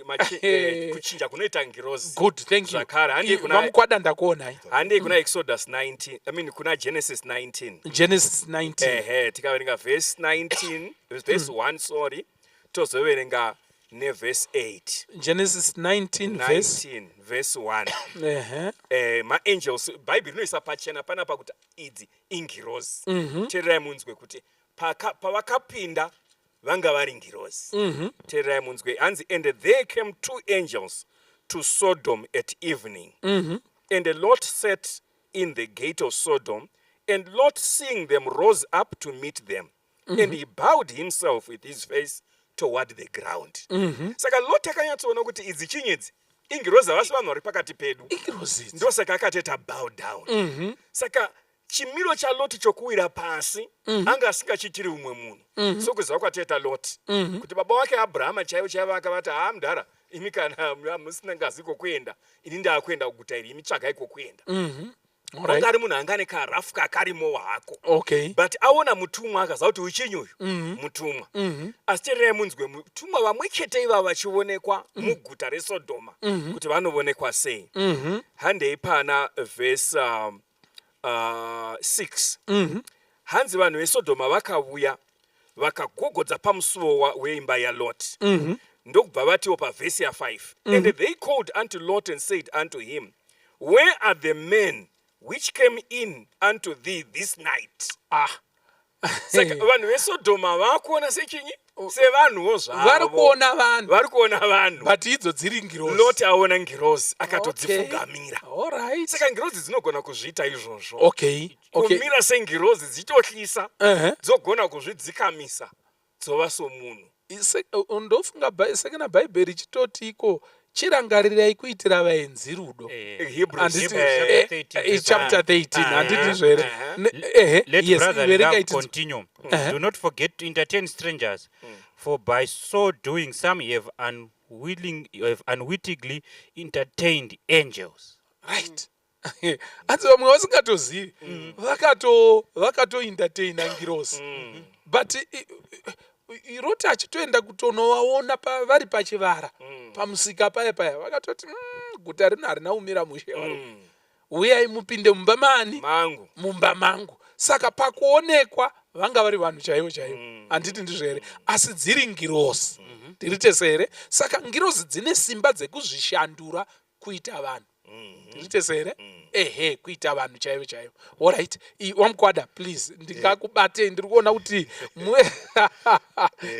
kuchinja kunoita ngirozi. Good, thank you. Zvakare, handei VaMukwada, ndakuonai. Handei kuna Exodus 19, I mean, kuna Genesis 19. Genesis 19. Ehe, tikaverenga verse 19, verse 1, sorry, tozoverenga nevhesi 8. Genesis 19 verse 19 verse 1. Ehe. Maangels, Bhaibheri rinoisa pachena panapa kuti idzi ingirozi. Teererai munzwe kuti pavakapinda vanga vari ngirozi. Teererai munzwe, hanzi, "And there came two angels to Sodom at evening, and Lot sat in the gate of Sodom. And Lot, seeing them, rose up to meet them, and he bowed himself with his face toward the ground." Saka Lot akanyatsoona kuti idzi chinyidzi ingirozi, havasi vanhu vari pakati pedu. Ingirozi idzi. Ndosaka akatoita bow down. Saka chimiro chaLoti chokuwira pasi anga asingachiitiri umwe munhu, sokuziva kwatoita Loti kuti baba wake Abrahama chaivo chaivo akavati, "Haa, mudhara." Imi kana musina ngazi kokuenda, ini ndaakuenda kuguta iri, imi tsvagai kokuenda. Wanga ari munhu anga ane karafu kakarimo hako. But aona mutumwa akaziva kuti uchinyi uyu mutumwa. Asi teererai munzwe, mutumwa vamwe chete ivava vachionekwa muguta reSodhoma, kuti vanovonekwa sei. Handei pana vhesi 6. Hanzi vanhu veSodhoma vakauya vakagogodza pamusuwo weimba yaLot. Ndokubva vatiwo pavhesi ya5, "And they called unto Lot and said unto him, Where are the men which came in unto thee this night?" Saka vanhu veSodhoma vakuona sechinyi? Sevanhuwo zvavo. Vari kuona vanhu. Vari kuona vanhu. But idzo dziri ngirozi. Lot aona ngirozi, akatodzipfugamira. Saka ngirozi dzinogona kuzviita izvozvo, kumira sengirozi dzichitohlisa, dzogona kuzvidzikamisa dzova somunhu. Ndofunga sekena Bhaibheri ichitoti iko, chirangarirai kuitira vaenzi rudo. Hebrews, Handiti chapter 13, verse chapter 13, handiti zvere? Ehe. Let Yes, brotherly verenga love continue. Do not forget to entertain strangers, for by so doing some have unwittingly entertained angels. Right, hanzi vamwe vasingatozivi vakatoentertaina ngirozi. But Roti achitoenda kutonovaona vari pachivara pamusika paya paya, vakatoti, guta rino harina kumira mushe, varume. Uyai mupinde mumba mani?" Mangu. Mumba mangu. Saka pakuonekwa vanga vari vanhu chaivo chaivo, handiti ndizvo here? Asi dziri ngirozi. Tiri tese here? Saka ngirozi dzine simba dzekuzvishandura kuita vanhu. Tiri tese here? Ehe, kuita vanhu chaivo chaivo. Alright, wamukwada, please, ndingakubatei? Ndiri kuona kuti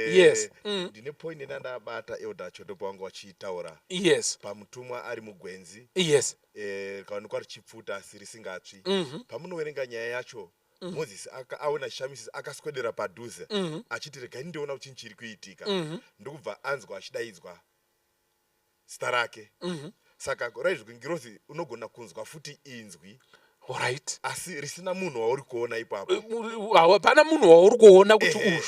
yes. Ndine point yandabata, Elder Chotopo, wanga wachitaura pamutumwa ari mugwenzi, rikaonekwa richipfuta asi risingatsvi. Pamunoverenga nyaya yacho, Mozisi aona chishamiso, akaswedera padhuze achiti, "Regai ndiona kuti chinhu chiri kuitika." Ndokubva anzwa achidaidzwa zita rake. Saka raizvo ngirozi unogona kunzwa futi inzwi, asi risina munhu wauri kuona ipapo. Hapana munhu wauri kuona kuti Ehe.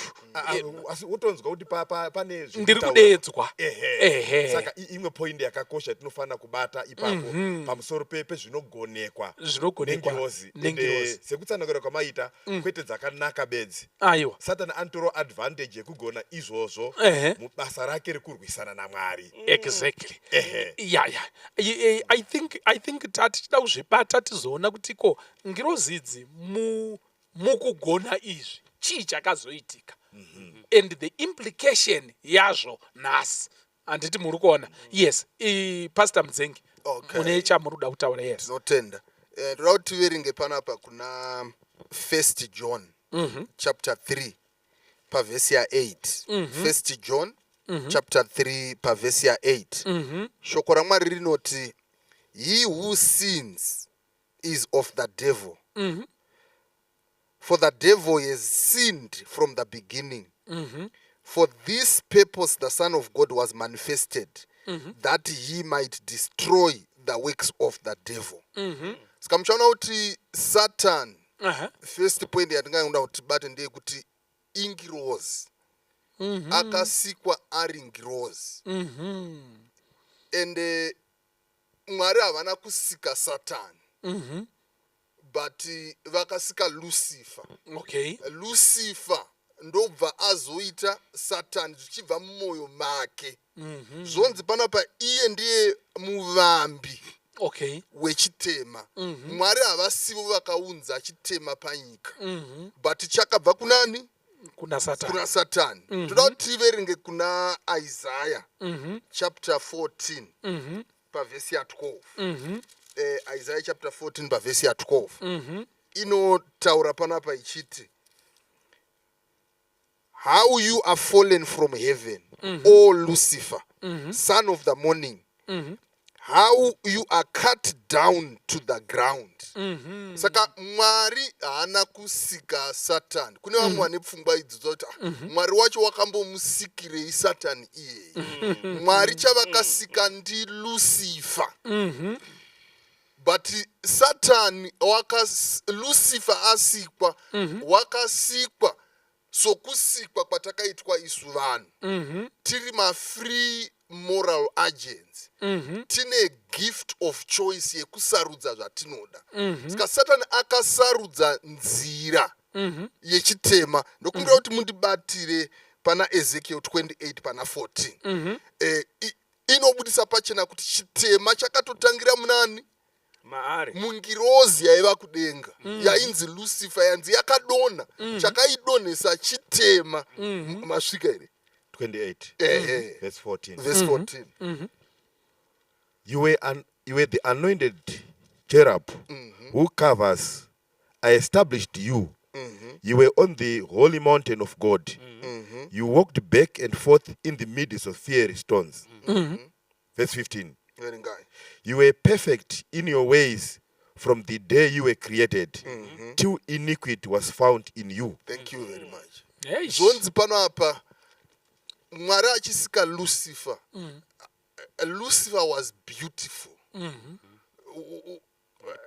uyu. Asi wotonzwa kuti pane zviri ndiri kutaura. kudedzwa. Ehe. Saka imwe point yakakosha tinofanira kubata ipapo pamusoro pezvinogonekwa Zvinogonekwa nengirozi. nengirozi. Ende sekutsanangura kwamaita, kwete dzakanaka bedzi. Aiwa. Satani anotorawo advantage yekugona izvozvo mubasa rake rekurwisana naMwari. Exactly. Ya, I think tatichida kuzvibata, tizoona kuti ko ngirozi idzi mukugona izvi chii chakazoitika and the implication yazvo nhasi, handiti muri kuona? Yes, Pastor Mudzengi, mune chamuri kuda kutaura? Yes. Tinotenda. Ndoda kuti tiverenge panapa kuna First John chapter 3 pavhesi ya8. First John chapter 3 pavhesi ya8, shoko raMwari rinoti, "He who sins is of the devil, for the devil has sinned from the beginning. For this purpose the Son of God was manifested, that he might destroy the works of the devil." Saka muchaona kuti Satan, first point yatingangoda kuti tibate ndeyekuti ingirozi, akasikwa ari ngirozi. Ende Mwari havana kusika Satani, but vakasika Lucifer. Lucifer ndobva azoita Satani zvichibva mumwoyo make. Zvonzi panapa iye ndiye muvambi wechitema. Mwari havasivo vakaunza chitema panyika, but chakabva kunani? Kuna Satani. Kuna Satani. Toda kuti tiverenge kuna Isaiah chapter 14 pavhesi ya12. Isaiah chapter 14 pavhesi ya12 inotaura panapa ichiti, "How you are fallen from heaven, O Lucifer, son of the morning! How you are cut down to the ground!" Saka Mwari haana kusika Satani. Kune vamwe vane pfungwa idzo dzoti, "Ah, Mwari wacho wakambomusikirei Satani iyeye?" Mwari chavakasika ndiLucifer, but Satani Lucifer asikwa, wakasikwa sokusikwa kwatakaitwa isu vanhu, tiri mafree moral agents. Tine gift of choice yekusarudza zvatinoda. Saka Satani akasarudza nzira yechitema. Ndokumbira kuti mundibatire pana Ezekiel 28 pana 14. Inobudisa pachena kuti chitema chakatotangira munani? Maari. Mungirozi yaiva kudenga yainzi Lucifer, yanzi yakadonha. Chakaidonhesa chitema. Masvika here? 28 Ehe. Verse 14. Verse 14. You were the anointed cherub who covers. I established you. You were on the holy mountain of God. You walked back and forth in the midst of fiery stones. Verse 15. Verengai. You were perfect in your ways from the day you were created till iniquity was found in you. Thank you very much. Eish. Zvonzi pano apa, Mwari achisika Lucifer, Lucifer was beautiful.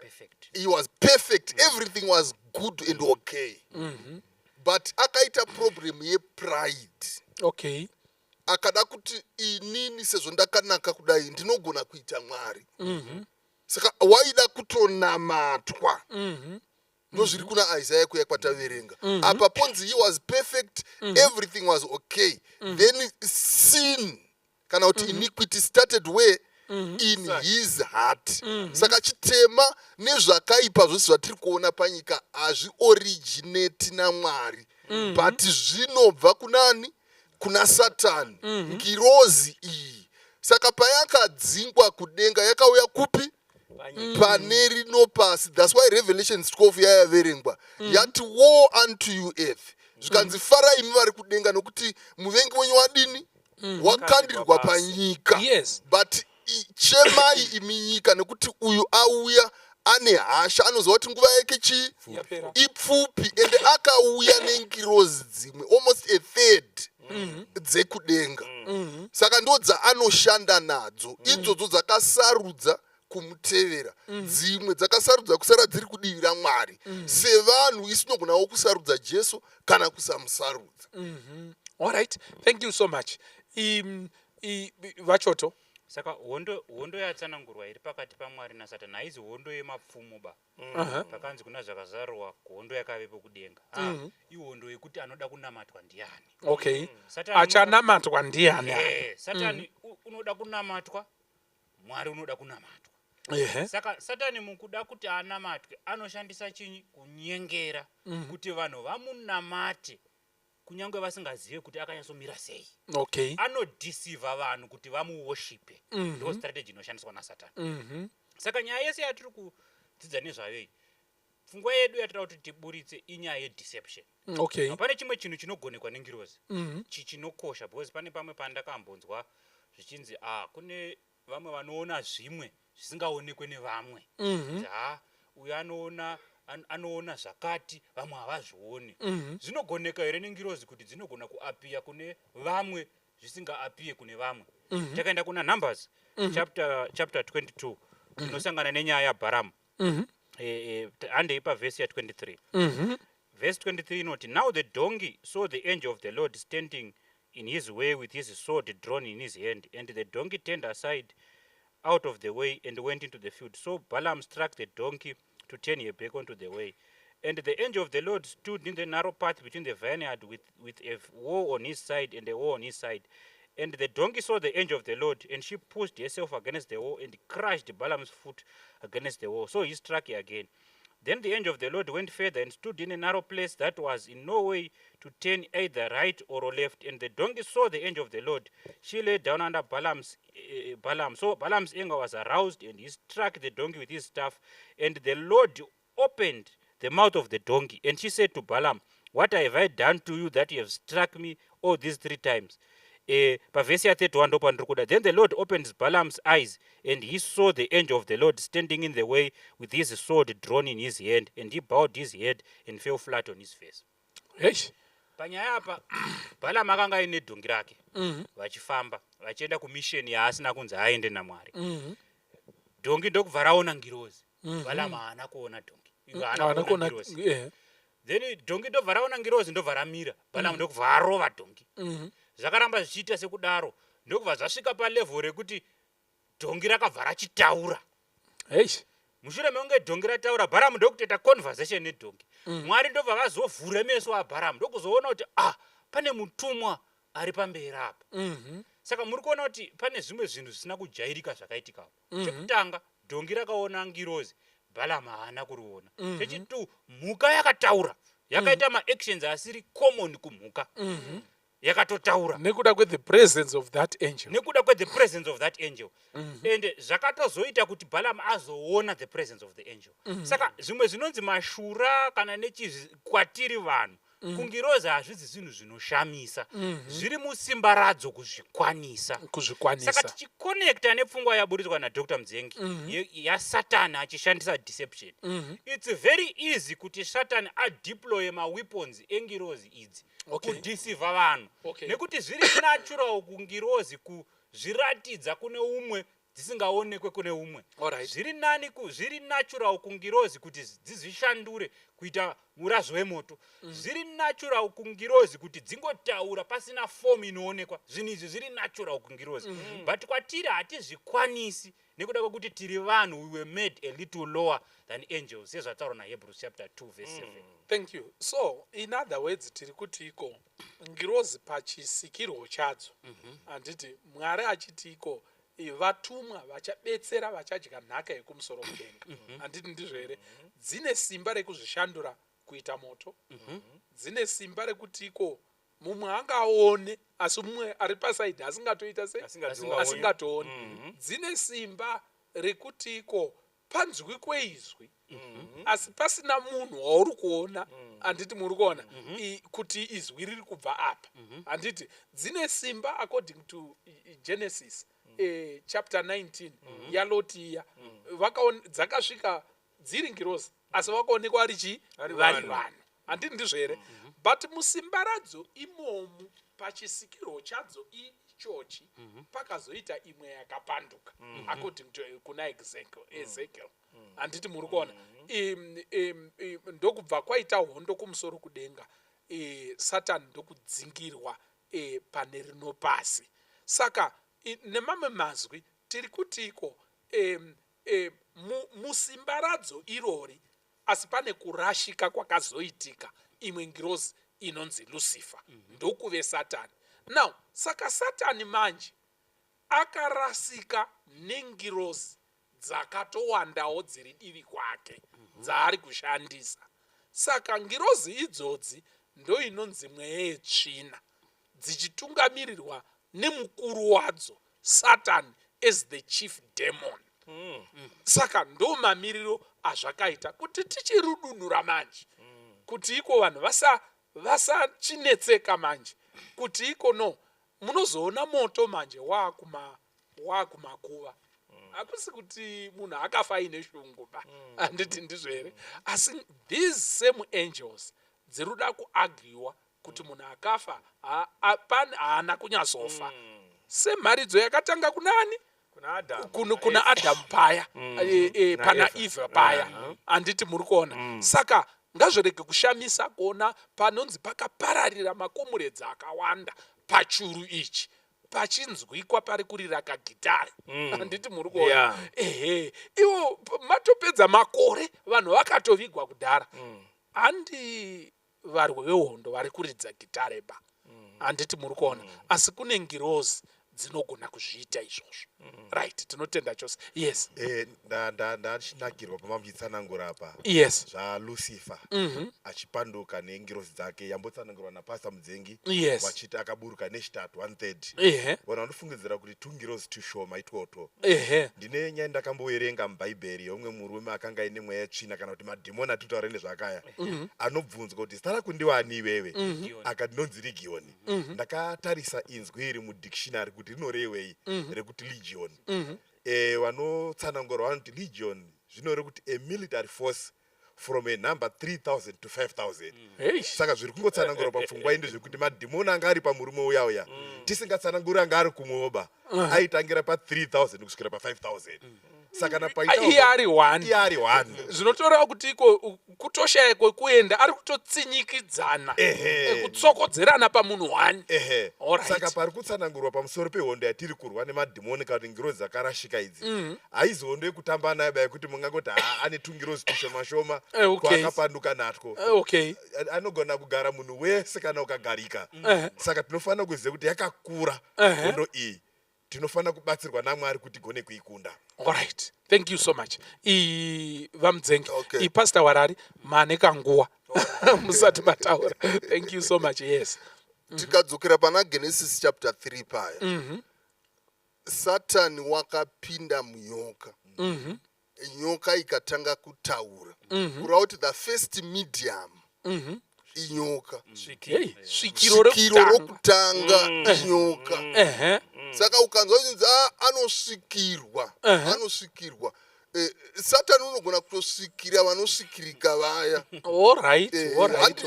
Perfect. He was perfect. Everything was good and okay, but akaita problem yepride. Akada kuti, inini sezvo ndakanaka kudai, ndinogona kuita Mwari. Saka waida kutonamatwa. Ndozviri kuna Isaiah kuya kwataverenga apa. Ponzi he was perfect, everything was okay, then sin kana kuti iniquity started where? In his heart. Saka chitema nezvakaipa zvose zvatiri kuona panyika hazvioriginate naMwari, but zvinobva kunani? Kuna Satani, ngirozi iyi. Saka payakadzingwa kudenga, yakauya kupi? Pane rino pasi. That's why Revelations 12 yayaverengwa yati, "Woe unto you, earth." Zvikanzi, "Farai imi vari kudenga, nokuti muvengi wenyu wadini? Wakandirwa Pasi. panyika." But chemai imi nyika, nekuti uyu auya ane hasha, anoziva kuti nguva yake chii? Yapera. Ipfupi. Ende akauya nengirozi dzimwe, almost a third dzekudenga. Saka ndo dzaanoshanda nadzo idzodzo dzakasarudza kumutevera. Dzimwe dzakasarudza kusara dziri kudivi raMwari. Sevanhu, isu tinogonawo kusarudza Jesu kana kusamusarudza. All right, thank you so much. Vachoto. Saka hondo yatsanangurwa iri pakati paMwari naSatani haizi hondo yemapfumo ba. Pakanzi kuna Zvakazarurwa, hondo yakavepo kudenga, ihondo yekuti anoda kunamatwa ndiani. Satani Achanamatwa ndiani? Satani unoda kunamatwa, Mwari unoda kunamatwa. Saka Satani mukuda kuti anamatwe anoshandisa chinyi? Kunyengera kuti vanhu vamunamate, kunyange vasingazive kuti akanyatsomira sei. Anodeceiva vanhu kuti vamuworshipe. Ndo strategy inoshandiswa naSatani. Saka nyaya yese yatiri kudzidza nezvayo iyi, pfungwa yedu yatira kuti tiburitse inyaya yedeception. Hapane chimwe chinhu chinogonekwa nengirozi chinokosha, because pane pamwe pandakambonzwa zvichinzi, kune vamwe vanoona zvimwe zvisingaonekwe nevamwe. Kuti, ha, uyu anoona anoona zvakati, vamwe havazvioni. Zvinogoneka here nengirozi kuti dzinogona kuappear kune vamwe zvisingaappear kune vamwe? Takaenda kuna Numbers chapter 22, tinosangana nenyaya yaBharamu. Handei pavhesi ya23. Verse 23 inoti, "Now the donkey saw the angel of the Lord standing in his way with his sword drawn in his hand, and the donkey turned aside out of the way and went into the field. So Balaam struck the donkey to turn her back onto the way. And the angel of the Lord stood in the narrow path between the vineyard with a wall on his side and a wall on his side. And the donkey saw the angel of the Lord, and she pushed herself against the wall and crushed Balaam's foot against the wall. So he struck her again. Then the angel of the Lord went further and stood in a narrow place that was in no way to turn either right or left. And the donkey saw the angel of the Lord. She lay down under Balaam. So Balaam's anger was aroused, and he struck the donkey with his staff. And the Lord opened the mouth of the donkey. And she said to Balaam, 'What have I done to you that you have struck me all these three times?'" Pavhesi ya31 ndo pandiri kuda. "Then the Lord opened Balaam's eyes, and he saw the angel of the Lord standing in the way with his sword drawn in his hand, and he bowed his head and fell flat on his face." Eish. Panyaya apa, Balaam akanga aine dhongi rake, vachifamba vachienda kumission yaasina kunzi aende naMwari. Dhongi ndokubva raona ngirozi. Balaam haana kuona dhongi. Ivo haana Haana kuona kuona ngirozi. Then dhongi ndobva raona ngirozi, ndobva ramira. Balaam ndokubva arova dhongi. Zvakaramba zvichiita sekudaro. Ndokubva zvasvika palevel rekuti dhongi rakabva rachitaura. Eish. Mushure mekunge dhongi rataura, Bharamu ndokutoita conversation nedhongi. Mwari ndobva vazovhura meso aBharamu ndokuzoona kuti ah, pane mutumwa ari pamberi apa. Saka muri kuona kuti pane zvimwe zvinhu zvisina kujairika zvakaitika apo. Chekutanga, dhongi rakaona ngirozi, Bhalamu haana kuriona. Chechitu, mhuka yakataura, yakaita maactions asiri common kumhuka. Yakatotaura. Nekuda kwethe presence of that angel. Nekuda kwethe presence of that angel. And zvakatozoita kuti Balaam azoona the presence of the angel. Saka zvimwe zvinonzi mashura kana nechizvi kwatiri vanhu, kungirozi hazvizi zvinhu zvinoshamisa. Zviri musimba radzo kuzvikwanisa. Kuzvikwanisa. Saka tichikonekta nepfungwa yaburitswa naDr Mudzengi yaSatani achishandisa deception. It's very easy kuti Satani adeploye maweapons engirozi idzi kudeceiva vanhu. Nekuti zviri natural kungirozi kuzviratidza kune umwe dzisingaonekwe kune umwe. Zviri nani zviri natural kungirozi kuti dzizvishandure kuita murazvo wemoto. Zviri natural kungirozi kuti dzingotaura pasina form inoonekwa. Zvinhu izvi zviri natural kungirozi. But kwatiri hatizvikwanisi nekuda kwekuti tiri vanhu, we were made a little lower than angels, sezvataurwa naHebrews chapter 2 verse 7. Thank you. So in other words, tiri kuti iko ngirozi pachisikirwo chadzo, handiti Mwari achiti iko vatumwa vachabetsera vachadya nhaka yekumusoro kudenga, handiti ndizvo here? Dzine simba rekuzvishandura kuita moto, dzine simba rekuti iko mumwe angaone asi mumwe ari pasaidhi asingatoita sei? Asingatooni. Asingatooni. Dzine simba rekuti iko panzwikwe izwi asi pasina munhu wauri kuona, handiti muri kuona kuti izwi riri kubva apa, handiti? Dzine simba according to Genesis chapter 19 yaLoti iya, dzakasvika dziri ngirozi asi vakaonekwa vari chii? Vari Vari vanhu. vanhu, handiti ndizvo here? But musimba radzo imomu, pachisikirwo chadzo ichochi, pakazoita imwe yakapanduka according to kuna Ezekiel, handiti muri kuona? Ndokubva kwaita hondo kumusoro kudenga, Satani ndokudzingirwa pane rino pasi. Saka nemamwe mazwi tiri kutiko musimba radzo irori, asi pane kurashika kwakazoitika imwe ngirozi inonzi Lucifer, ndokuve Satani now. Saka Satani manje akarasika nengirozi dzakatowandawo dziri divi kwake dzaari kushandisa. Saka ngirozi idzodzi ndo inonzi mweya yetsvina, dzichitungamirirwa nemukuru wadzo Satan as the chief demon. Saka ndo mamiriro azvakaita kuti tichirudunura manje, kuti iko vanhu vasachinetseka manje kuti iko no munozoona moto manje waakumakuva. Hakusi kuti munhu akafa aine shungu ba, handiti ndizvo here? Asi these same angels dziri kuda kuarguiwa kuti munhu akafa haana kunyatsofa, semharidzo yakatanga kunani? Kuna Adamu. Kuna Adamu paya, Na pana Eva. Eva paya, handiti muri kuona? Saka ngazvirege kushamisa kuona panonzi pakapararira makomuredzi akawanda pachuru ichi, pachinzwikwa pari kurira kagitari, handiti muri kuona? Ehe, ivo matopedza makore, vanhu vakatovigwa kudhara, handi varwi vehondo vari kuridza gitare ba, handiti muri kuona? Asi kune ngirozi dzinogona kuzviita izvozvo. Right, tinotenda chose. Yes. Ndachinakirwa pamamuchitsanangura apa zvaLucifer achipanduka nengirozi dzake, yambotsanangurwa napastor Mudzengi, vachiti akaburuka nechitatu, one third. Vanhu vanofungidzira kuti tungirozi tushoma itwotwo. Ndine nyaya ndakamboverenga mubhaibheri yeumwe murume akanga aine mweya yetsvina, kana kuti madhimoni atitaure nezvaakaya, anobvunzwa kuti zita rako ndiwani iwewe? Akati ndonzi Legion. Ndakatarisa inzwi iri mudictionary kuti rinorevei, rekuti legion. Vanotsanangura vanoti legion zvinoreva kuti a military force from a number 3000 to 5000. Saka zviri kungotsanangurwa papfungwa iyi ndezvekuti madhimoni anga ari pamurume uya uya, tisingatsananguri anga ari kumwewoba, aitangira pa3000 kusvikira pa5000. Saka kana paita Iye ari one. Iye ari one. Zvinotoreva kuti iko kutoshaya kwekuenda, ari kutotsinyikidzana, kutsokodzerana pamunhu one. Alright. Saka pari kutsanangurwa pamusoro pehondo yatiri kurwa nemadhimoni kana kuti ngirozi dzakarashika idzi, haizi hondo yekutamba nayo ba, yekuti mungangoti, ha, ane tungirozi tushoma shoma kwaakapanduka natwo. Anogona kugara munhu wese kana ukagarika. Saka tinofanira kuziva kuti yakakura hondo iyi, tinofanira kubatsirwa naMwari kuti igone kuikunda. Alright, thank you so much. VaMudzengi. Pastor Warari, mane kanguva musati mataura. Thank you so much, yes. Tikadzokera pana Genesis chapter 3 paya, Satani wakapinda munyoka, nyoka ikatanga kutaura, kureva kuti the first medium inyoka. Hey, svikiro Svikiro rekutanga. Rokutanga inyoka. Saka ukanzwa chinzi, "Ah, anosvikirwa," anosvikirwa. Satani unogona kutosvikira vanosvikirika vaya.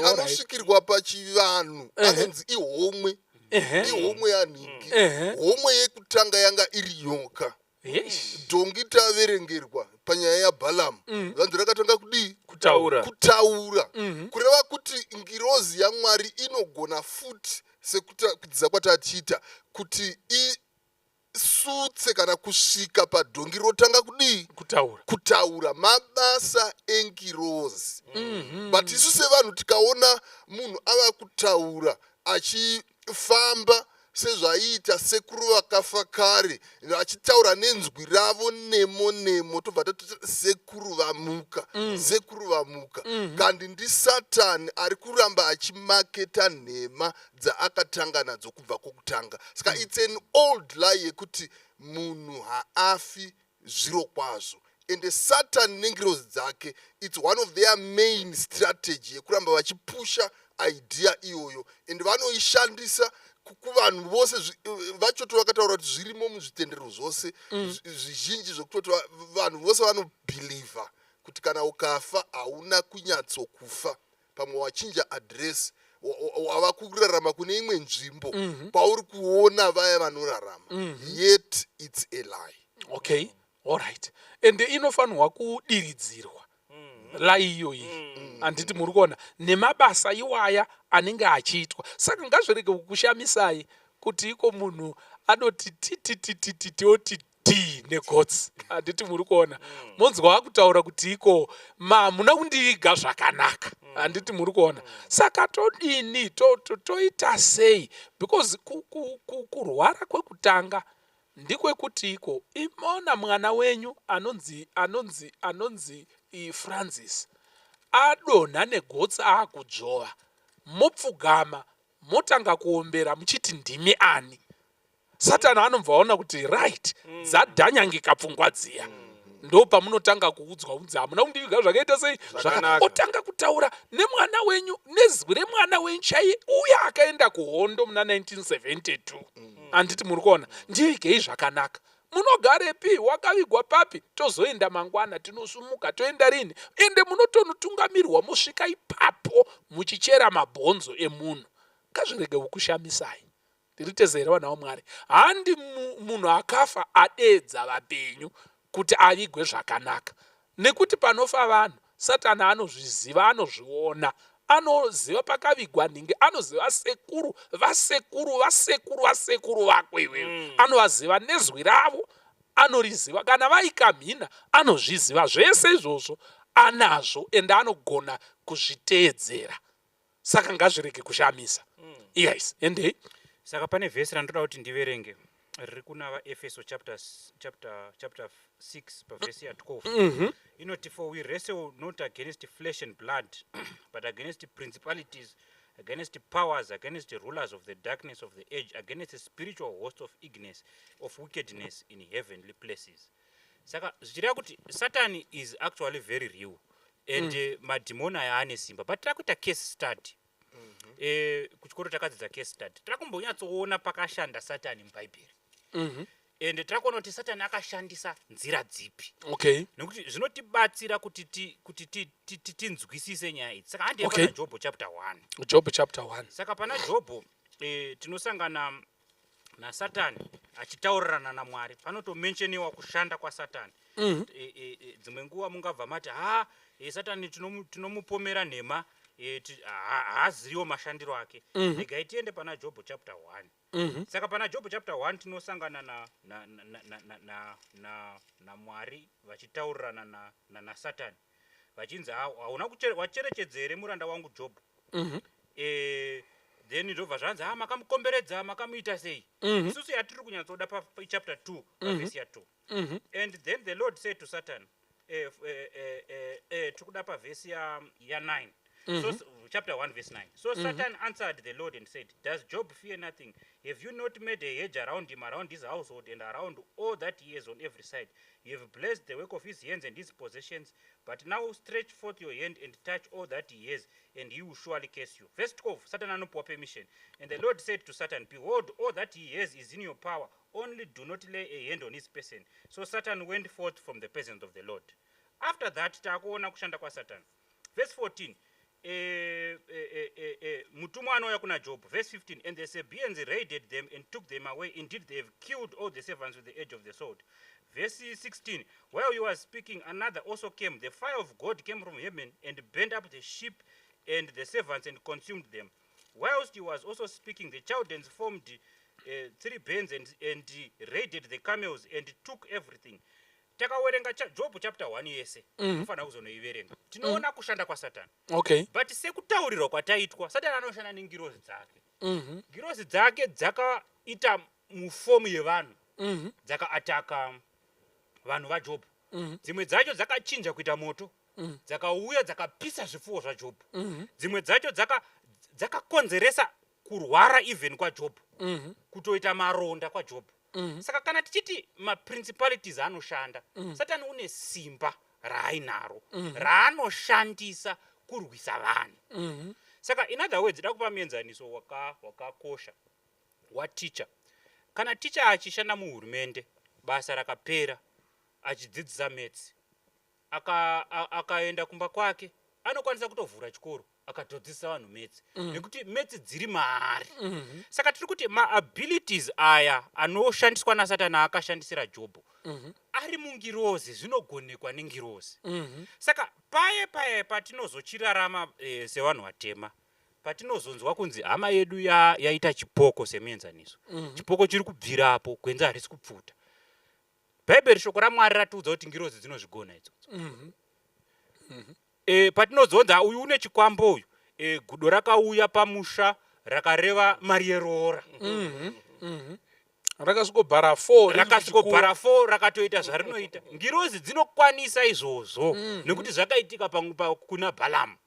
Anosvikirwa pachivanhu anonzi ihomwe, ihomwe yanhingi. Homwe yekutanga yanga iri nyoka. Dhongi taverengerwa panyaya yaBhalamu, vanzi rakatanga kudii? Kutaura. Kutaura. Kureva kuti ngirozi yaMwari inogona futi, sekudzidza kwatatiita, kuti isutse kana kusvika padhongi rotanga kudii? Kutaura. Kutaura. Mabasa engirozi. But isu sevanhu tikaona munhu ava kutaura, achifamba sezvaiita sekuru vakafa kare, vachitaura nenzwi ravo nemo nemo, tobva tati sekuru vamuka, sekuru vamuka. Kandi ndisatani ari kuramba achimaketa nhema dzaakatanga nadzo kubva kwokutanga. Saka it's an old lie yekuti munhu haafi zviro kwazvo. Ende Satan nengirozi dzake, it's one of their main strategy yekuramba vachipusha idea iyoyo, and vanoishandisa kuvanhu vose. Vachoto vakataura kuti zvirimo muzvitendero zvose zvizhinji, zvekutoti vanhu vose vanobhilivha kuti kana ukafa hauna kunyatsokufa, pamwe wachinja address, wava kurarama kune imwe nzvimbo kwauri kuona vaya vanorarama. Yet it's a lie. Okay, alright. Ende inofanirwa kudiridzirwa lie iyoyi, handiti muri kuona nemabasa iwaya anenge achiitwa? Saka ngazvirege kukushamisai kuti iko munhu anoti tititititi oti t negotsi, handiti muri kuona? Monzwa akutaura kuti iko mamuna kundiviga zvakanaka, handiti muri kuona? Saka todini? Toita sei? Because kurwara kwekutanga ndikwekuti iko imona mwana wenyu anonzi Francis adonha negotsi, akudzvova, mopfugama, motanga kuombera muchiti ndimi ani. Satani anobva aona kuti right, dzadhanyangika pfungwa dziya. Ndo pamunotanga kuudzwa kunzi hamuna kundiviga zvakaita sei. Zvakanaka. Otanga kutaura nemwana wenyu, nezwi remwana wenyu chaiye uye akaenda kuhondo muna 1972, handiti muri kuona? Ndivigei zvakanaka. Munogarepi? Wakavigwa papi? Tozoenda mangwana, tinosumuka toenda rini? Ende munotonotungamirwa, mosvika ipapo muchichera mabhonzo emunhu. Ngazvirege kukushamisai. Ndiri teze here, vana vaMwari? Handi munhu akafa adeedza vapenyu kuti avigwe zvakanaka, nekuti panofa vanhu Satani anozviziva, anozviona, anoziva pakavigwa nhingi, anoziva sekuru vasekuru vasekuru vasekuru vako iwewe, anovaziva nezwi ravo, anoriziva. Kana vaikamhina anozviziva zvese izvozvo, anazvo, ende anogona kuzviteedzera. Saka ngazvirege kushamisa. Yes, endei. Saka pane vhesi randoda kuti ndiverenge riri kuna VaEfeso chapter 6 pavhesi ya12. Inoti, "For we wrestle not against flesh and blood, but against principalities, against powers, against the rulers of the darkness of the age, against the spiritual host of ignorance of wickedness in heavenly places." Saka zvichireva kuti Satani is actually very real, and madhimoni aya ane simba. But tiri kuita case study. Kuchikoro takadzidza case study. Tiri kumbonyatsoona pakashanda Satani mubhaibheri, ende tiri kuona kuti Satani akashandisa nzira dzipi, nekuti zvinotibatsira kuti tinzwisise nyaya idzi. Saka handei pana Jobho chapter 1. Job chapter 1. Saka pana Jobho tinosangana naSatani achitaurirana naMwari. Panotomensheniwa kushanda kwaSatani. E, e, e, dzimwe nguva mungabva mati ha e, Satani tinomupomera nhema, haaziviwo mashandiro ake. Regai tiende pana Jobho chapter 1. Saka pana Jobho chapter 1 tinosangana naMwari vachitaurirana naSatani vachinzi, "Hauna wacherechedza here muranda wangu Jobho?" Then ndobva zvanzi, "Ha, makamukomberedza, makamuita sei?" Isusu yatiri kunyatsoda pachapter 2, pavhesi ya2. And then the Lord said to Satan, tiri kuda pavhesi ya9. So chapter 1 verse 9. So Satan answered the Lord and said, "Does Job fear nothing? Have you not made a hedge around him, around his household, and around all that he has on every side? You have blessed the work of his hands and his possessions. But now stretch forth your hand and touch all that he has, and he will surely curse you." Verse 12, Satan anopiwa permission. And the Lord said to Satan, "Behold, all that he has is in your power. Only do not lay a hand on his person." So Satan went forth from the presence of the Lord. After that, taakuona kushanda kwaSatan. Verse 14, mutumwa anouya kuna Job. Verse 15, and the Sabeans raided them and took them away. Indeed, they have killed all the servants with the edge of the sword. Verse 16, while he was speaking, another also came. The fire of God came from heaven and burned up the sheep and the servants and consumed them. Whilst he was also speaking, the Chaldeans formed three bands and raided the camels and took everything. Takawerenga Job chapter 1 yese, tofanira kuzonoiverenga. Tinoona kushanda kwaSatani. But sekutaurirwa kwataitwa, Satani anoshanda nengirozi dzake. Ngirozi dzake dzakaita mufomu yevanhu, dzakaataka vanhu vaJobho. Dzimwe dzacho dzakachinja kuita moto, dzakauya dzakapisa zvipfuwo zvaJobho. Dzimwe dzacho dzakakonzeresa kurwara even kwaJobho, kutoita maronda kwaJobho. Saka kana tichiti maprincipalities anoshanda, Satani une simba raainaro raanoshandisa kurwisa vanhu. Saka in other words, da kupa muenzaniso wakakosha waticha. Kana ticha achishanda muhurumende, basa rakapera, achidzidzisa maths, akaenda kumba kwake, anokwanisa kutovhura chikoro akatodzidzisa vanhu maths, nekuti maths dziri maari. Saka tiri kuti maabilities aya anoshandiswa naSatani, aakashandisira Jobho, ari mungirozi, zvinogonekwa nengirozi. Saka paye paye patinozochirarama sevanhu vatema, patinozonzwa kunzi hama yedu yaita chipoko, semuenzaniso, chipoko chiri kubvirapo, gwenzi harisi kupfuta, Bhaibheri, shoko raMwari ratiudza kuti ngirozi dzinozvigona idzodzo. Patinozonzi, "Ah, uyu une chikwambo uyu, gudo rakauya pamusha rakareva mari yeroora," Rakasvikobhara 4. Rakasvikobhara 4, rakatoita zvarinoita. Ngirozi dzinokwanisa izvozvo, nekuti zvakaitika kuna Bhalamu.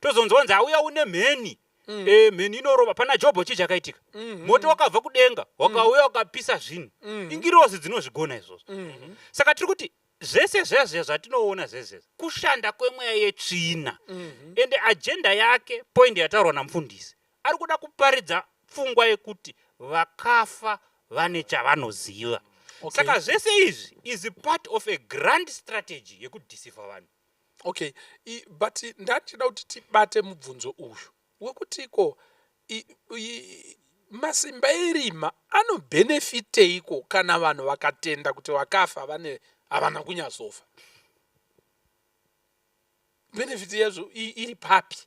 Tozonzwanzi, "Auya une mheni." Mheni inorova. Pana Jobho chii chakaitika? Moto wakabva kudenga, wakauya wakapisa zvinhu. Ingirozi dzinozvigona izvozvo. Saka tiri kuti zvese zvezve zvatinoona zvezvezve kushanda kwemweya yetsvina. Ende agenda yake, point yataurwa namufundisi, ari kuda kuparidza pfungwa yekuti vakafa vane chavanoziva. Saka zvese izvi is part of a grand strategy yekudeceiva vanhu. Okay, but ndachida kuti tibate mubvunzo uyu wekutiko masimba erima anobhenefiteiko kana vanhu vakatenda kuti vakafa vane havana kunyatsofa? Benefit yazvo iri papi?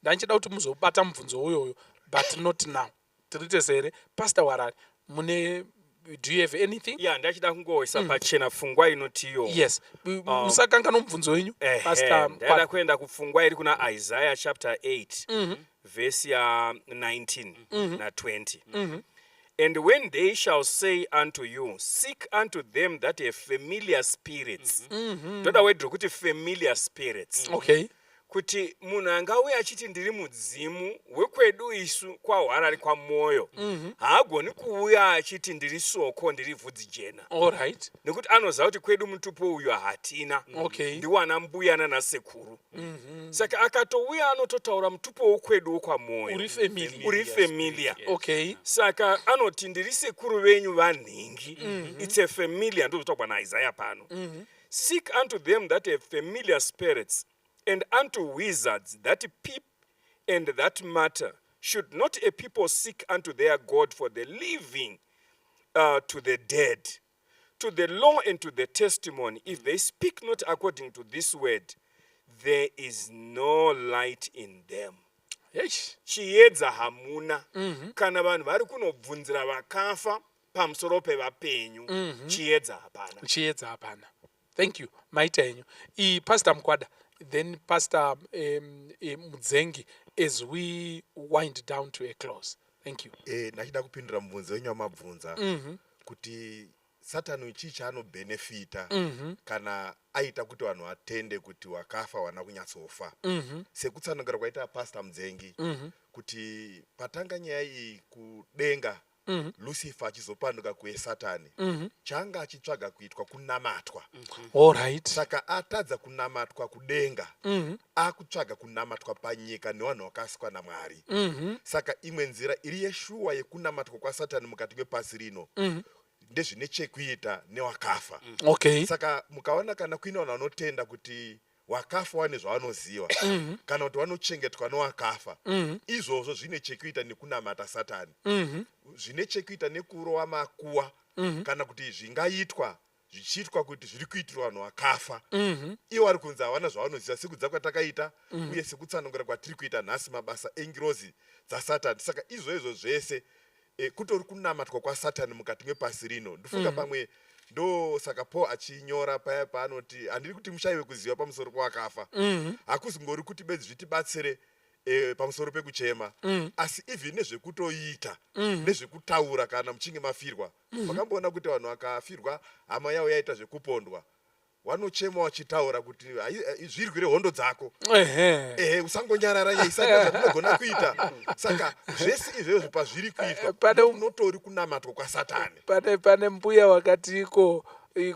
Ndanchida kuti muzobata mubvunzo uyoyo, but not now. Tiri tese here? Pastor Warari, mune, do you have anything? Ya, ndachida kungoisa pachena pfungwa inotiyo Yes, musakanganwa mubvunzo wenyu. Pastor. Ndaida kuenda kupfungwa iri kuna Isaiah chapter 8, vhesi ya19 na20. "And when they shall say unto you, 'Seek unto them that have familiar spirits.'" Ndoda word rokuti familiar spirits. Kuti munhu angauya achiti ndiri mudzimu wekwedu isu kwaHwarari kwaMwoyo, haagoni kuuya achiti ndiri soko, ndiri vhudzi jena, All right. nekuti anoziva kuti kwedu mutupo uyu hatina. Ndiwana mbuya nanasekuru. Saka akatouya anototaura mutupo wokwedu wokwaMwoyo. Uri familiar. Uri familiar. Saka anoti ndiri sekuru venyu vanhingi. It's a familiar, ndozvotaurwa naIsaya pano. "Seek unto them that have familiar spirits and unto wizards that peep and that matter. Should not a people seek unto their God for the living to the dead?" To the law and to the testimony, if they speak not according to this word, there is no light in them. Eish. Chiedza hamuna kana vanhu vari kunobvunzira vakafa pamusoro pevapenyu. Chiedza hapana. Chiedza hapana. Thank you, maita henyu. I Pastor Mukwada, then Pastor Mudzengi, as we wind down to a close. Thank you. Ndachida kupindura mubvunzo wenyu wamabvunza kuti Satani chii chaanobhenefita kana aita kuti vanhu vatende kuti wakafa wana kunyatsofa. Sekutsanangura kwaita Pastor Mudzengi kuti patanga nyaya iyi kudenga, Lucifer achizopanduka kuye Satani, chaanga achitsvaga kuitwa kunamatwa. All right. Saka atadza kunamatwa kudenga, akutsvaga kunamatwa panyika nevanhu vakasikwa naMwari. Saka imwe nzira iri yeshuwa yekunamatwa kwaSatani mukati mepasi rino ndezvine chekuita newakafa. Saka mukaona kana kuine vanhu vanotenda kuti wakafa wane zvavanoziva kana kuti vanochengetwa newakafa, izvozvo zvine chekuita nekunamata Satani, zvine chekuita nekurova makuwa, kana kuti zvingaitwa zvichiitwa kuti zviri kuitirwa vanhu vakafa, ivo vari kunzi havana zvavanoziva, sekudza kwatakaita uye sekutsanangura kwatiri kuita nhasi mabasa engirozi dzaSatani. Saka izvozvo zvese kutori kunamatwa kwaSatani mukati mepasi rino. Ndifunga pamwe ndo saka Paul achinyora paya paanoti, handiri kuti mushayiwe kuziva pamusoro pewakafa. Hakuzi ngori kuti bedzi zvitibatsire pamusoro pekuchema, asi even nezvekutoita, nezvekutaura kana muchinge mafirwa. Makamboona kuti vanhu vakafirwa, hama yavo yaita zvekupondwa, vanochema vachitaura kuti, "Zvirwire hondo dzako." Ehe, usangonyarara, isati zvatinogona kuita. Saka zvese izvozvo pazviri kuitwa, unotori kunamatwa kwaSatani. Pane mbuya wakati iko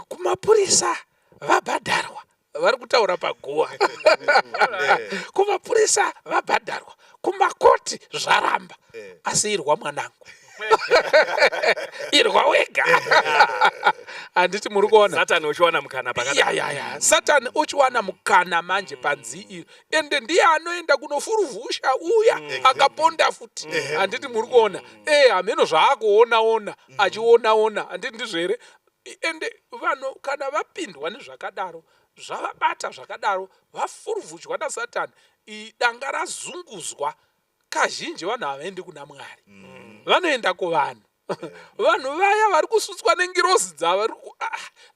kumapurisa vabhadharwa, vari kutaura paguwa, kumapurisa vabhadharwa, kumakoti zvaramba, asi irwa mwanangu, irwa wega. Handiti muri kuona? Satani uchiwana mukana pakadai. Ya, Satani uchiwana mukana manje panzi iri, ende ndiye anoenda kunofuruvhusha uya akaponda futi. Handiti muri kuona? Hameno zvaakuonaona, achionaona. Handiti ndizvo here? Ende vanhu kana vapindwa nezvakadaro, zvavabata zvakadaro, vafuruvhushwa naSatani, danga razunguzwa, kazhinji vanhu havaendi kuna Mwari, vanoenda kuvanhu. Vanhu vaya vari kusutswa nengirozi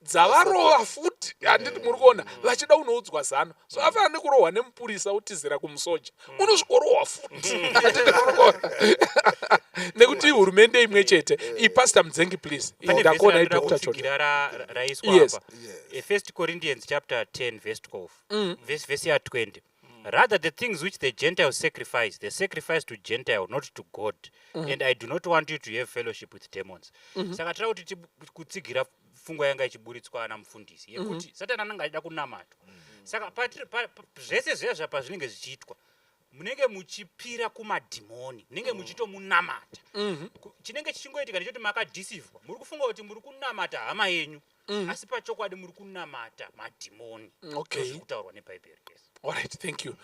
dzavarova futi. Handiti muri kuona? Vachida unoudzwa zano. So afanira nekurohwa nemupurisa, utizira kumusoja, unosvikorohwa futi. Handiti muri kuona? Nekuti hurumende imwe chete. IPastor Mudzengi, please. Pane vhesi Ndakuona. Randoda Dr Choto. kutsigira raiswa apa. First Corinthians chapter 10 verse 12, verse ya 20: "Rather, the things which the Gentiles sacrifice, they sacrifice to Gentile, not to God, and I do not want you to have fellowship with demons." Saka tira kuti kutsigira pfungwa yanga ichiburitswa namufundisi yekuti Satani anenge achida kunamatwa. Saka zvese zviya zvapa zvinenge zvichiitwa, munenge muchipira kumadhimoni, munenge muchitomunamata. Chinenge chichingoitika ndechoti makadhisivhwa, muri kufunga kuti muri kunamata hama yenyu, asi pachokwadi muri kunamata madhimoni. Ndozviri kutaurwa neBhaibheri, yes. Alright, thank you.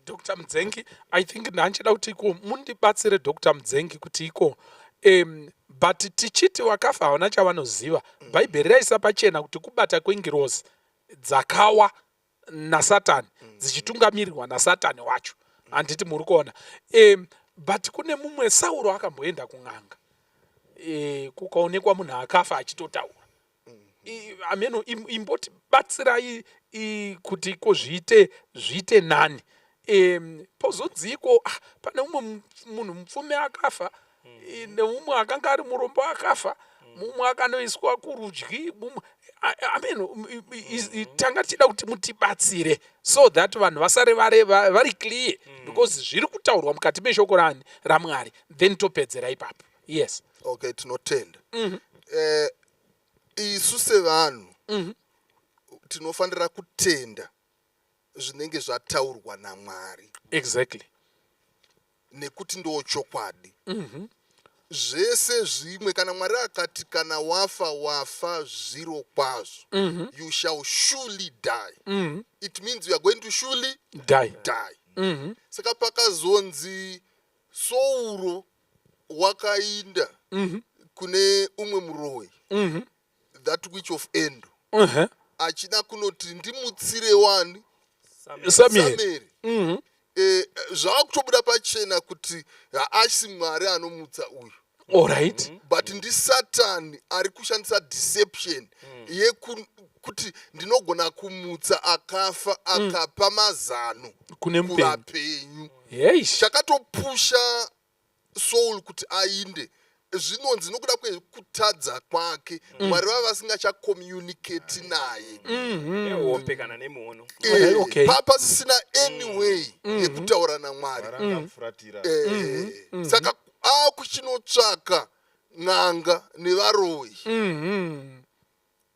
Dr Mudzengi, I think ndanchida kuti iko mundibatsire, Dr Mudzengi, kuti iko but tichiti vakafa havana chavanoziva, Bhaibheri raisa pachena kuti kubata kwengirozi dzakawa naSatani, dzichitungamirirwa naSatani wacho. Handiti muri kuona? But kune mumwe Sauro akamboenda kun'anga, kukaonekwa munhu akafa achitotaura. Ameno imboti batsirai kuti iko zviite nani. Pozodziko pane umwe munhu mupfumi akafa, neumwe akanga ari murombo akafa, mumwe akanoiswa kurudyi, mumwe ameno. Tanga tichida kuti mutibatsire so that vanhu vasare vari clear, because zviri kutaurwa mukati meshoko rani raMwari. Then topedzera ipapo, yes. Okay, tinotenda. Isu sevanhu tinofanira kutenda zvinenge zvataurwa naMwari nekuti ndo chokwadi. Zvese zvimwe, kana Mwari akati kana wafa, wafa zviro kwazvo, you shall surely die, it means you are going to surely die. Die. Saka pakazonzi Souro wakainda kune umwe muroyi, that witch of Endor achida kunoti ndimutsire wani Samuel. Samuel. Zvava kutobuda pachena kuti haasi Mwari anomutsa uyu, Alright. But ndisatani ari kushandisa deception yekuti ndinogona kumutsa akafa, akapa mazano Kune mupenyu. Kuvapenyu. Yeish. Chakatopusha Saul kuti ainde, zvinonzi nokuda kwekutadza kwake, Mwari vava vasingachacommunicate naye. Nehope kana nemuono. Pasisina any way yekutaura naMwari. Mwari angamufuratira. Saka akuchinotsvaka n'anga nevaroyi.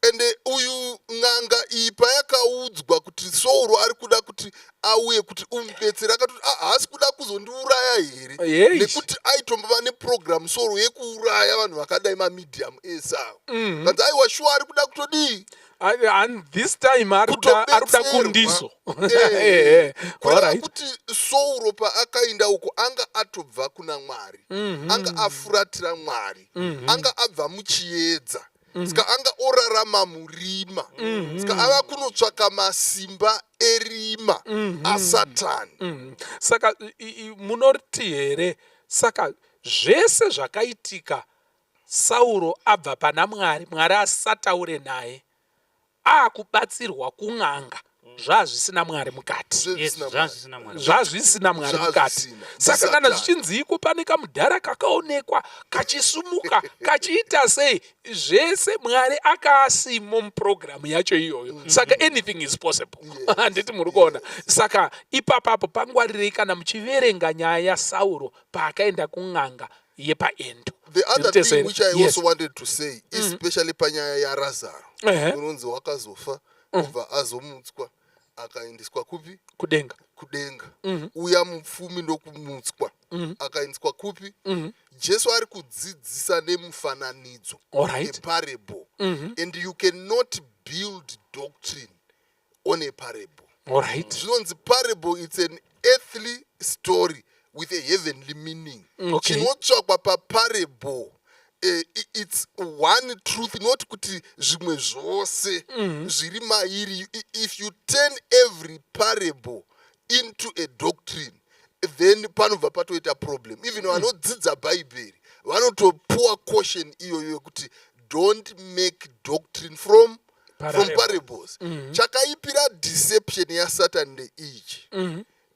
Ende uyu n'anga iyi payakaudzwa kuti Sauro ari kuda kuti auye kuti umubetsere, akatoti, "Ah, haasi kuda kuzondiuraya here?" Nekuti aitombova neprogram Sauro yekuuraya vanhu vakadai, mamedium ese avo. Kanzi aiwa, shuwa ari kuda kutodii? And this time ari kuda Kutobetserwa. Kundiso. Kureva Alright. kuti Sauro paakaenda uko anga atobva kuna Mwari, anga afuratira Mwari, anga abva muchiedza, saka anga orarama murima, saka ava kunotsvaka masimba erima asatani. Saka munoti here, saka zvese zvakaitika Sauro abva pana Mwari, Mwari asataure naye, akubatsirwa kun'anga, zvazvisina Mwari mukati? Yes, Zvezvisina Mwari. zvazvisina Mwari. Zvazvisina Mwari mukati. Zvazvisina. Saka kana Ndisatani. zvichinzi pane kamudhara kakaonekwa kachisumuka kachiita sei, zvese Mwari akaasimo mupurogiramu yacho iyoyo. Saka anything is possible, handiti muri kuona? Saka ipapapo pangwarirei kana muchiverenga nyaya yaSauro paakaenda kun'anga yepaEndo. The other Ndiri thing which I also wanted to say, especially panyaya yaRazaro, unonzi wakazofa, kubva azomutswa akaendeswa kupi? Kudenga. Kudenga. Uya mupfumi ndokumutswa, akaendeswa kupi? Jesu ari kudzidzisa nemufananidzo, a parable, and you cannot build doctrine on a parable. Zvinonzi parable, it's an earthly story with a heavenly meaning. Chinotsvakwa paparable, it's one truth, not kuti zvimwe zvose zviri mairi. If you turn every parable into a doctrine, then panobva patoita problem. Even vanodzidza Bhaibheri vanotopuwa caution iyoyo yekuti don't make doctrine from Parable. parables. Chakaipira deception yasatan ndeichi: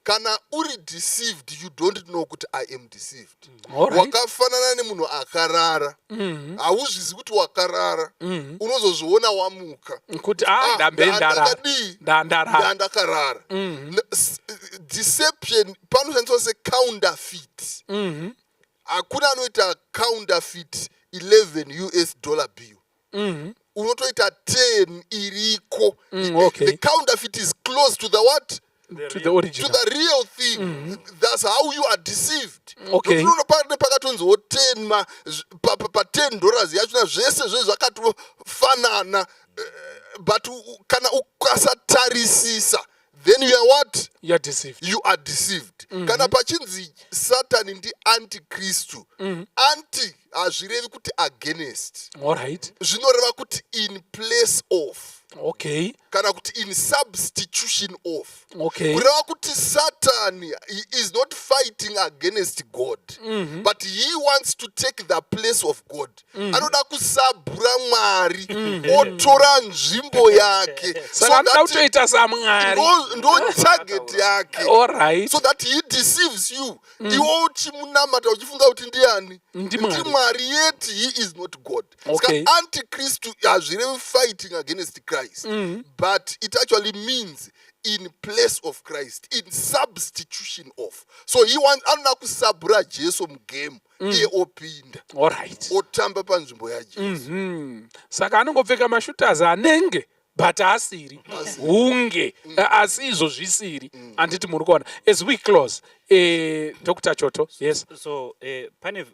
kana uri deceived, you don't know kuti I am deceived. Wakafanana nemunhu akarara, hauzvizi kuti wakarara, unozozviona wamuka kuti a Ah, ndambe ndarara. Ndakadii? Ndandarara. Ndandakarara. Deception panoshandiswa secounterfeit. Hakuna anoita counterfeit 11 US dollar bill. Unotoita 10 iriko. The counterfeit is close to the what? To the original. To the real thing. That's how you are deceived. Nokuti pane pakatonziwo 10 pa 10 dollars yachona, zvese zve zvakatofanana, but kana ukasatarisisa, then you are what? You are deceived. You are deceived. Kana pachinzi Satani ndiantikristu, anti hazvirevi kuti against. All right Zvinoreva kuti in place of, kana kuti in substitution of. Kureva kuti Satani, he is not fighting against God, but he wants to take the place of God. Anoda kusabhura Mwari, otora nzvimbo yake. Saka anoda kutoita saMwari. Ndo target yake. All right So that he deceives you, iwe uchimunamata uchifunga kuti ndiani? NdiMwari. NdiMwari, yet he is not God. Saka antichristu hazvirevi fighting against Christ, but it actually means in place of Christ, in substitution of. So he want, anoda kusabhura Jesu mugame, iye opinda, All right otamba panzvimbo yaJesu. Saka anongopfeka mashutas anenge, but asiri hunge, asi izvo zvisiri, handiti muri kuona? As we close, Dr Choto, yes. So pane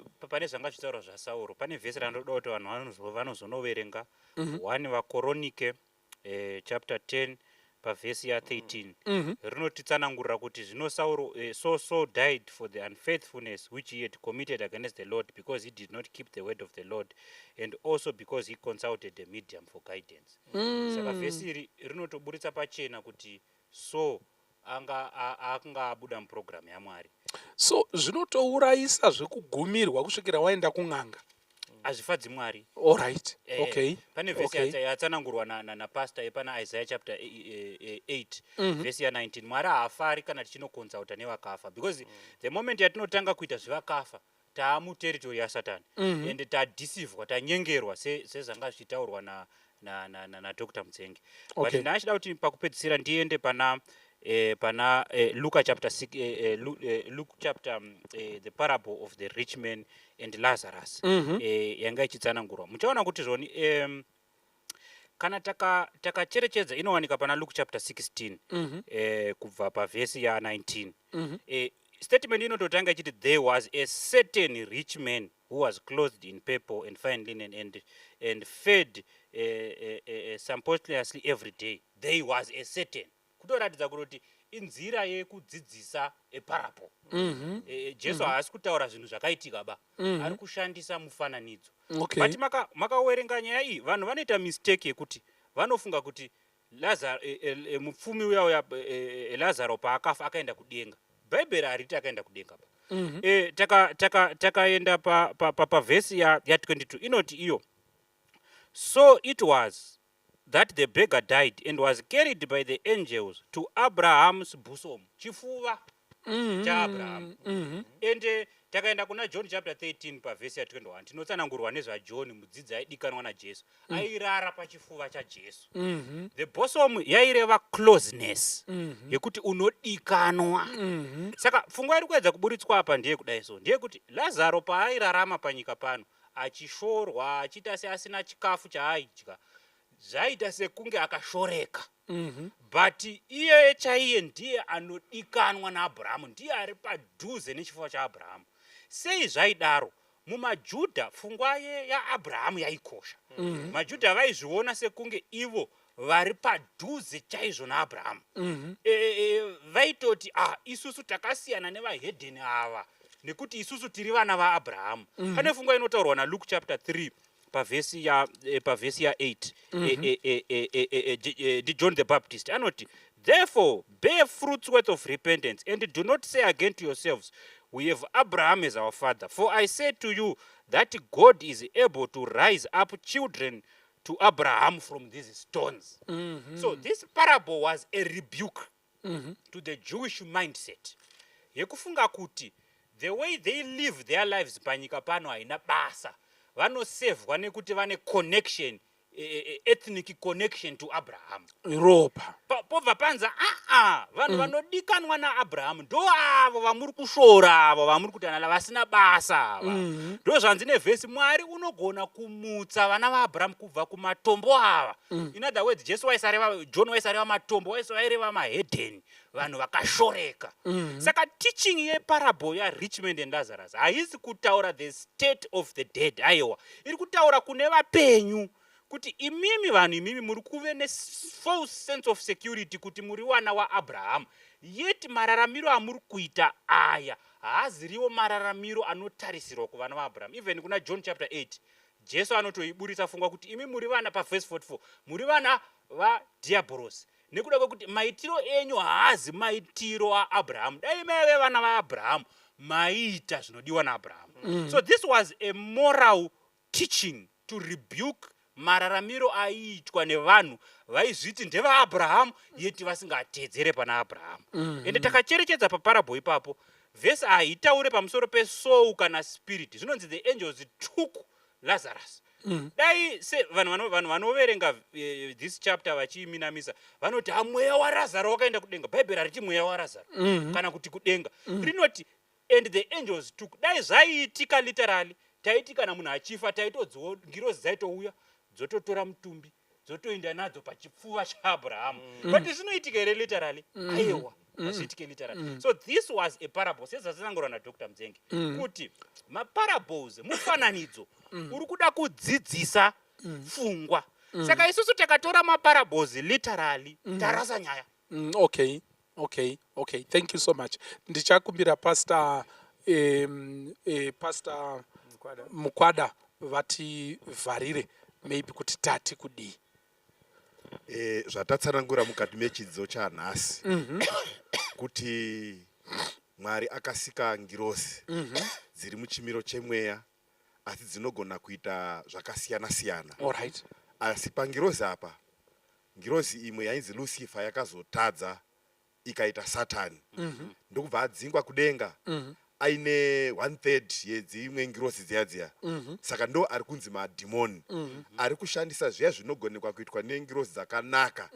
zvanga zvichitaurwa zvaSauro, pane vhesi randoda kuti vanhu vanozonoverenga, 1 Vakoronike, chapter 10, pavhesi ya13 rinotitsanangurira kuti zvino Sauro, so Saul died for the unfaithfulness which he had committed against the Lord, because he did not keep the word of the Lord, and also because he consulted a medium for guidance. Saka vhesi iri rinotoburitsa pachena kuti Saul anga abuda mupurogiramu yaMwari. So zvinotourayisa zvekugumirwa kusvikira waenda kun'anga. Hazvifadzi Mwari. Allright. Pane vhesi yatsanangurwa napastor yepana Isaiah chapter 8 vhesi ya19. Mwari haafari kana tichinokonsulta nevakafa, because the moment yatinotanga kuita zvevakafa, taamuterritory yaSatani ende tadeceivwa, tanyengerwa, sezvanga zvichitaurwa naDr Mutsenge. But ndachida kuti pakupedzisira ndiende pana Luka chapter 6, Luke chapter the parable of the rich man and Lazarus yanga ichitsanangurwa. Muchaona kuti zvoni kana takacherechedza, inowanika pana Luke chapter 16 kubva pavhesi ya19. Statement inototanga ichiti, "There was a certain rich man who was clothed in purple and fine linen and fed sumptuously every day." There was a certain, kutoratidza kuti inzira yekudzidzisa eparable. Jesu haasi kutaura zvinhu zvakaitika ba, ari kushandisa mufananidzo. But makawerenga nyaya iyi, vanhu vanoita mistake yekuti vanofunga kuti mupfumi uya uya Lazaro paakafa akaenda kudenga. Bhaibheri hariti akaenda kudenga ba. Takaenda pavhesi ya22, inoti iyo, "So it was that the beggar died and was carried by the angels to Abraham's bosom," chifuva chaAbrahamu. Ende takaenda kuna John chapter 13 pavhesi ya21, tinotsanangurwa nezvaJohn, mudzidzi aidikanwa naJesu, airara pachifuva chaJesu. The bosom yaireva closeness, yekuti unodikanwa. Saka pfungwa iri kuedza kuburitswa apa ndeyekudai, so ndeyekuti Lazaro paairarama panyika pano achishorwa, achiita seasina chikafu chaaidya, zvaita sekunge akashoreka, but iye chaiye ndiye anodikanwa naAbhurahamu, ndiye ari padhuze nechifuva chaAbhurahamu. Sei zvaidaro? MumaJudha pfungwa yaAbhurahamu yaikosha. MaJudha vaizviona sekunge ivo vari padhuze chaizvo naAbhurahamu. Vaitoti, ah, isusu takasiyana nevahedheni ava nekuti isusu tiri vana vaAbhurahamu. Pane pfungwa inotaurwa naLuke chapter 3 pavhesi ya8, ndiJohn the Baptist anoti, "Therefore bear fruits worth of repentance, and do not say again to yourselves, 'We have Abraham as our father.' For I say to you that God is able to rise up children to Abraham from these stones." So this parable was a rebuke to the Jewish mindset yekufunga kuti the way they live their lives panyika pano haina basa, vanosevhwa nekuti vane connection, ethnic connection to Abraham. Ropa. Pobva panza aa vanhu vanodikanwa naAbrahamu ndo avo vamuri kushora, avo vamuri kuti ana vasina basa ava. Ndo zvanzi nevhesi, Mwari unogona kumutsa vana vaAbrahamu kubva kumatombo ava. In other words, Jesu waisareva, John waisareva matombo, waireva mahedheni, vanhu vakashoreka. Saka teaching yeparable yarich man and Lazarus haisi kutaura the state of the dead, aiwa, iri kutaura kune vapenyu kuti imimi vanhu, imimi muri kuve nefalse sense of security kuti muri wana waAbrahamu, yet mararamiro amuri kuita aya haaziriwo mararamiro anotarisirwa kuvana vaAbrahamu. Even kuna John chapter 8, Jesu anotoiburisa pfungwa kuti imi muri vana, pavhesi 44, muri vana vadhiabhorosi nekuda kwekuti maitiro enyu haazi maitiro aAbrahamu. Dai maive vana vaAbrahamu, maiita zvinodiwa naAbrahamu. So this was a moral teaching to rebuke mararamiro aiitwa nevanhu vaizviti ndevaAbrahamu, yet vasingatedzere pana Abrahamu. Ende takacherechedza paparable ipapo, vhesi haitaure pamusoro pesoul kana spirit. Zvinonzi the angels took Lazarus. Dai se vanhu vanoverenga this chapter vachiiminamisa vanoti, ha, mweya waRazaro wakaenda kudenga. Bhaibheri hariti mweya waRazaro kana kuti kudenga. Rinoti, "And the angels took." Dai zvaiitika literally, taiti kana munhu achifa, taitodziwo ngirozi dzaitouya, dzototora mutumbi, dzotoenda nadzo pachipfuva chaAbrahamu. But zvinoitika here literally? Aiwa, hazviitike literally. So this was a parable, sezvatsanangurwa naDr Mudzenge kuti maparables mufananidzo uri kuda kudzidzisa pfungwa. mm. Saka isusu takatora maparables literally, tarasa nyaya. Okay, thank you so much. Ndichakumbira Pastor Pastor Mukwada. Mukwada vativharire maybe kuti tati kudii. Zvatatsanangura mukati mechidzidzo chanhasi kuti Mwari akasika ngirozi dziri muchimiro chemweya, asi dzinogona kuita zvakasiyana siyana. Asi pangirozi apa, ngirozi imwe yainzi Lucifer yakazotadza ikaita Satani, ndokubva adzingwa kudenga aine one third yedzimwe ngirozi dziya dziya. Saka ndo ari kunzi madhimoni, ari kushandisa zviya zvinogonekwa kuitwa nengirozi dzakanaka,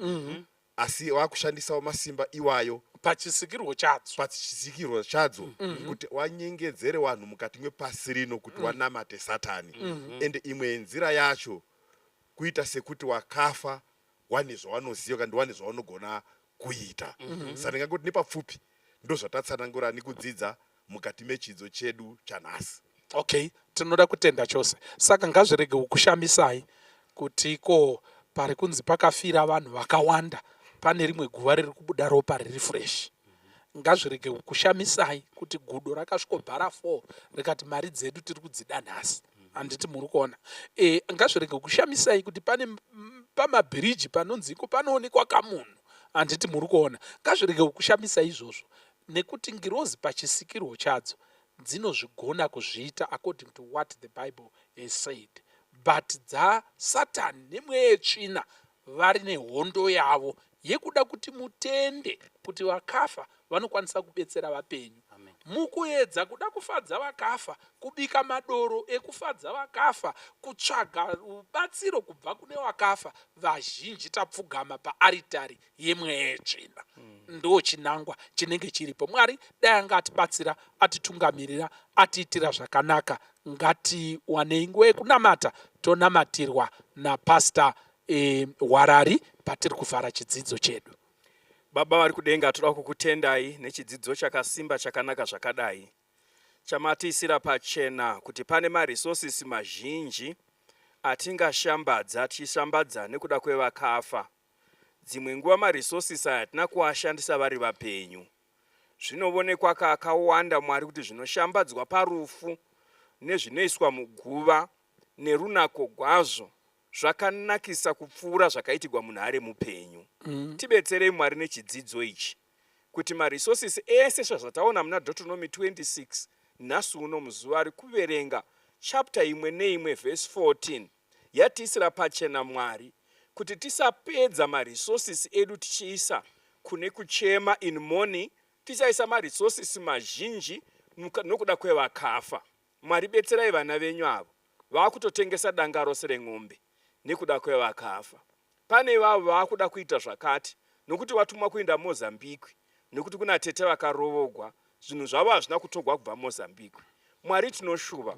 asi wakushandisawo masimba iwayo pachisikirwo chadzo. Pachisikirwo chadzo, kuti wanyengedzere vanhu mukati mepasi rino kuti wanamate Satani. Ende imwe yenzira yacho kuita sekuti wakafa wane zvawanoziva kana wane zvawanogona kuita. Saka ndingangoti nepapfupi ndo zvatatsanangura nekudzidza mukati mechidzidzo chedu chanhasi. Okay, tinoda kutenda chose. Saka ngazvirege kukushamisai kuti ko pari kunzi pakafira vanhu vakawanda, pane rimwe guva riri kubuda ropa riri fresh. Ngazvirege kukushamisai kuti gudo rakasvikobhara 4 rikati mari dzedu tiri kudzida nhasi. Handiti muri kuona? Ngazvirege kukushamisai kuti pane pamabhiriji panonziko panoonekwa kamunhu. Handiti muri kuona? Ngazvirege kukushamisai izvozvo, nekuti ngirozi pachisikirwo chadzo dzinozvigona kuzviita according to what the Bible has said. But dzaSatani nemweya yetsvina vari nehondo yavo yekuda kuti mutende kuti vakafa vanokwanisa kubetsera vapenyu. Mukuedza kuda kufadza vakafa, kubika madoro ekufadza vakafa, kutsvaga rubatsiro kubva kune vakafa, vazhinji tapfugama paaritari yemweya yetsvina. Ndo chinangwa chinenge chiripo. Mwari dai anga atibatsira, atitungamirira, atiitira zvakanaka. Ngatiwanei nguva yekunamata, tonamatirwa naPastor Hwarari patiri kuvhara chidzidzo chedu. Baba vari kudenga, toda kukutendai nechidzidzo chakasimba chakanaka zvakadai chamatiisira pachena kuti pane maresources mazhinji atingashambadza, tichishambadza nekuda kwevakafa. Dzimwe nguva maresources aya hatina kuashandisa vari vapenyu. Zvinovonekwa kakawanda, Mwari, kuti zvinoshambadzwa parufu nezvinoiswa muguva nerunako gwazvo zvakanakisa kupfuura zvakaitigwa munhu ari mupenyu. Tibetserei, Mwari, nechidzidzo ichi kuti maresources ese zvazvataona muna Deuteronomy 26 nhasi uno muzuva rekuverenga chapter imwe neimwe verse 14 yatiisira pachena, Mwari, kuti tisapedza maresources edu tichiisa kune kuchema in mourning, tichaisa maresources mazhinji nokuda kwevakafa. Mwari, betserai vana venyu avo vaakutotengesa danga rose ren'ombe nekuda kwevakafa. Pane vavo vaakuda kuita zvakati nokuti vatumwa kuenda Mozambique nekuti kuna tete vakarovogwa, zvinhu zvavo hazvina kutogwa kubva Mozambique. Mwari, tinoshuva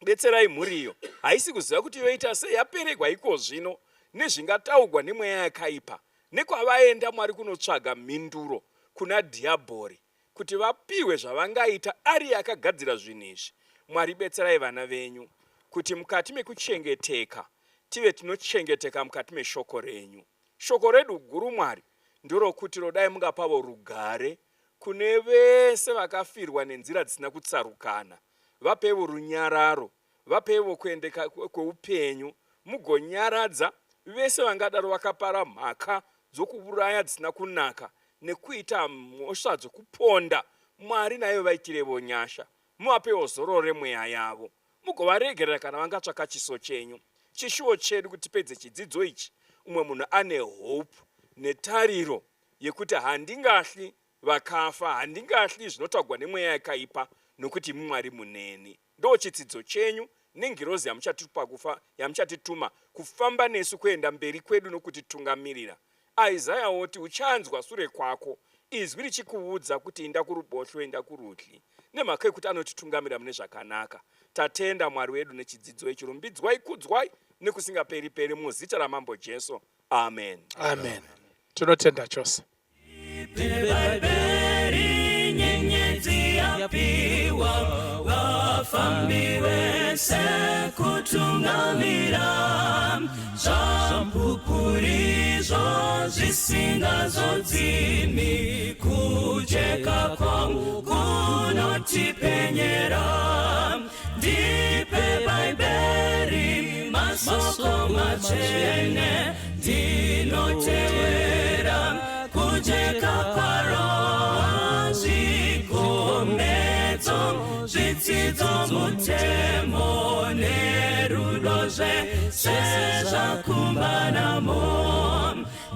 betserai mhuri iyo haisi kuziva kuti yoita sei, yaperegwa iko zvino nezvingataugwa nemweya yakaipa nekwavaenda, Mwari, kunotsvaga mhinduro kuna dhiabhori kuti vapiwe zvavangaita ari akagadzira zvinhu izvi. Mwari, betserai vana venyu kuti mukati mekuchengeteka tive tinochengeteka mukati meshoko renyu. Shoko redu guru, Mwari, ndorokuti rodai mungapavo rugare kune vese vakafirwa nenzira dzisina kutsarukana. Vapevo runyararo, vapevo kuendeka kweupenyu, mugonyaradza vese vangadaro vakapara mhaka dzokuuraya dzisina kunaka nekuita mhosva dzokuponda. Mwari, naivo vaitirevo nyasha, muvapewo zororo remweya yavo, mugovaregerera kana vangatsvaka chiso chenyu. Chishuwo chedu kuti tipedze chidzidzo ichi umwe munhu ane hope netariro yekuti handingahli vakafa, handingahli zvinotagwa nemweya yakaipa, nokuti imi Mwari muneni. Ndo chitsidzo chenyu nengirozi yamuchatipa kufa, yamuchatituma kufamba nesu kuenda mberi kwedu nokutitungamirira. Isaya woti, uchanzwa sure kwako izwi richikuudza kuti inda kuruboshwe, inda kurudyi, nemhaka yekuti anotitungamira mune zvakanaka. Tatenda, Mwari wedu, nechidzidzo ichi. Rumbidzwai, kudzwai nekusingaperi peri muzita raMambo Jesu. Amen. Amen. Tinotenda chose. Bhaibheri nyenyedzi yapiwa vafambi vese. Zvese kutungamira zvamupupurizvo zvisingazodzimi kujeka kwangu kunotipenyera. Ndipe Bhaibheri masoko matsvene ndinotevera kujeka kwaro zvikomedzo zvitsidzo mutemo nerudo zvese zvakumbanamo.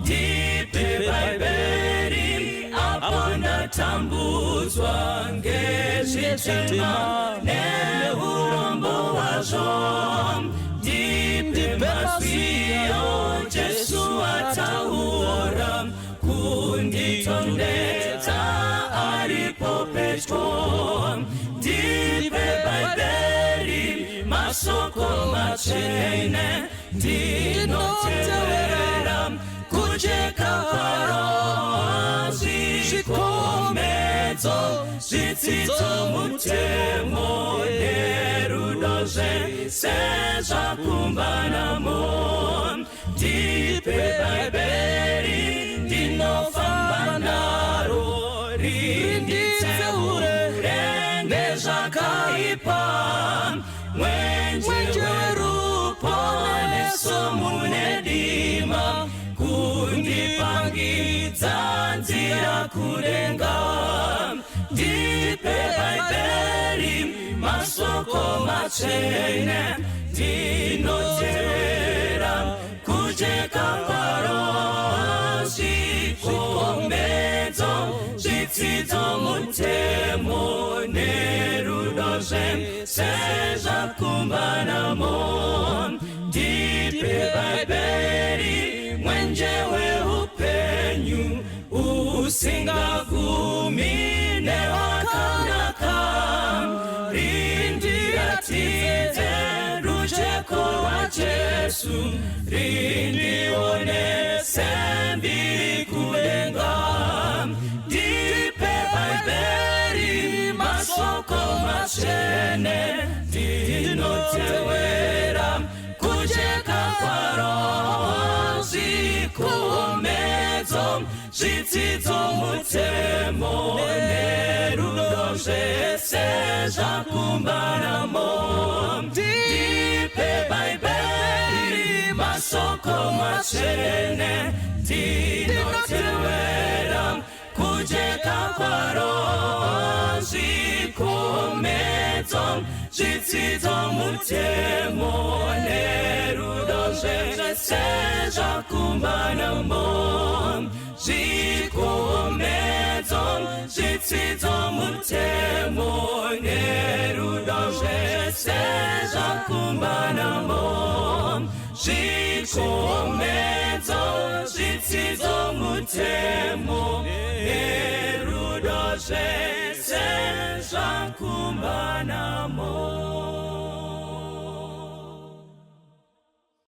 Ndipe Bhaibheri apo ndatambudzwa ngezvitema neurombo hwazvo. Ndipe mazwiyo Jesu ataura kunditondedza aripo pedyo. Ndipe Bhaibheri masoko matsvene ndinotevera kujeka kwaro zvikomedzo zvitsidzo mutemo nerudo zvese zvakumbanamo. Ndipe Bhaibheri ndinofamba naro rinditseure ngezvakaipa mwenje weruponeso mune dima kundipangidza nzira kudenga. Ndipe Bhaibheri masoko matsvene ndinotevera kujeka kwaro zvikomedzo zvitsidzo mutemo nerudo zvese zvakumbanamo. Ndipe Bhaibheri mwenje weupenyu usingagumi newakanaka rindiratidze rujeko rwaJesu rindionese mbiri kudenga. Ndipe Bhaibheri masoko matsvene ndinotevera kujeka kwaro zvikomedzo zvitsidzo mutemo nerudo zvese zvakumbanamo. Ndipe Bhaibheri masoko matsvene ndinotevera kujeka kwaro zvikomedzo zvitsidzo mutemo nerudo zvese zvakumbanamo. Zvikomedzo zvitsidzo mutemo nerudo zvese zvakumbanamo. Zvikomedzo zvitsidzo mutemo nerudo zvese zvakumbanamo.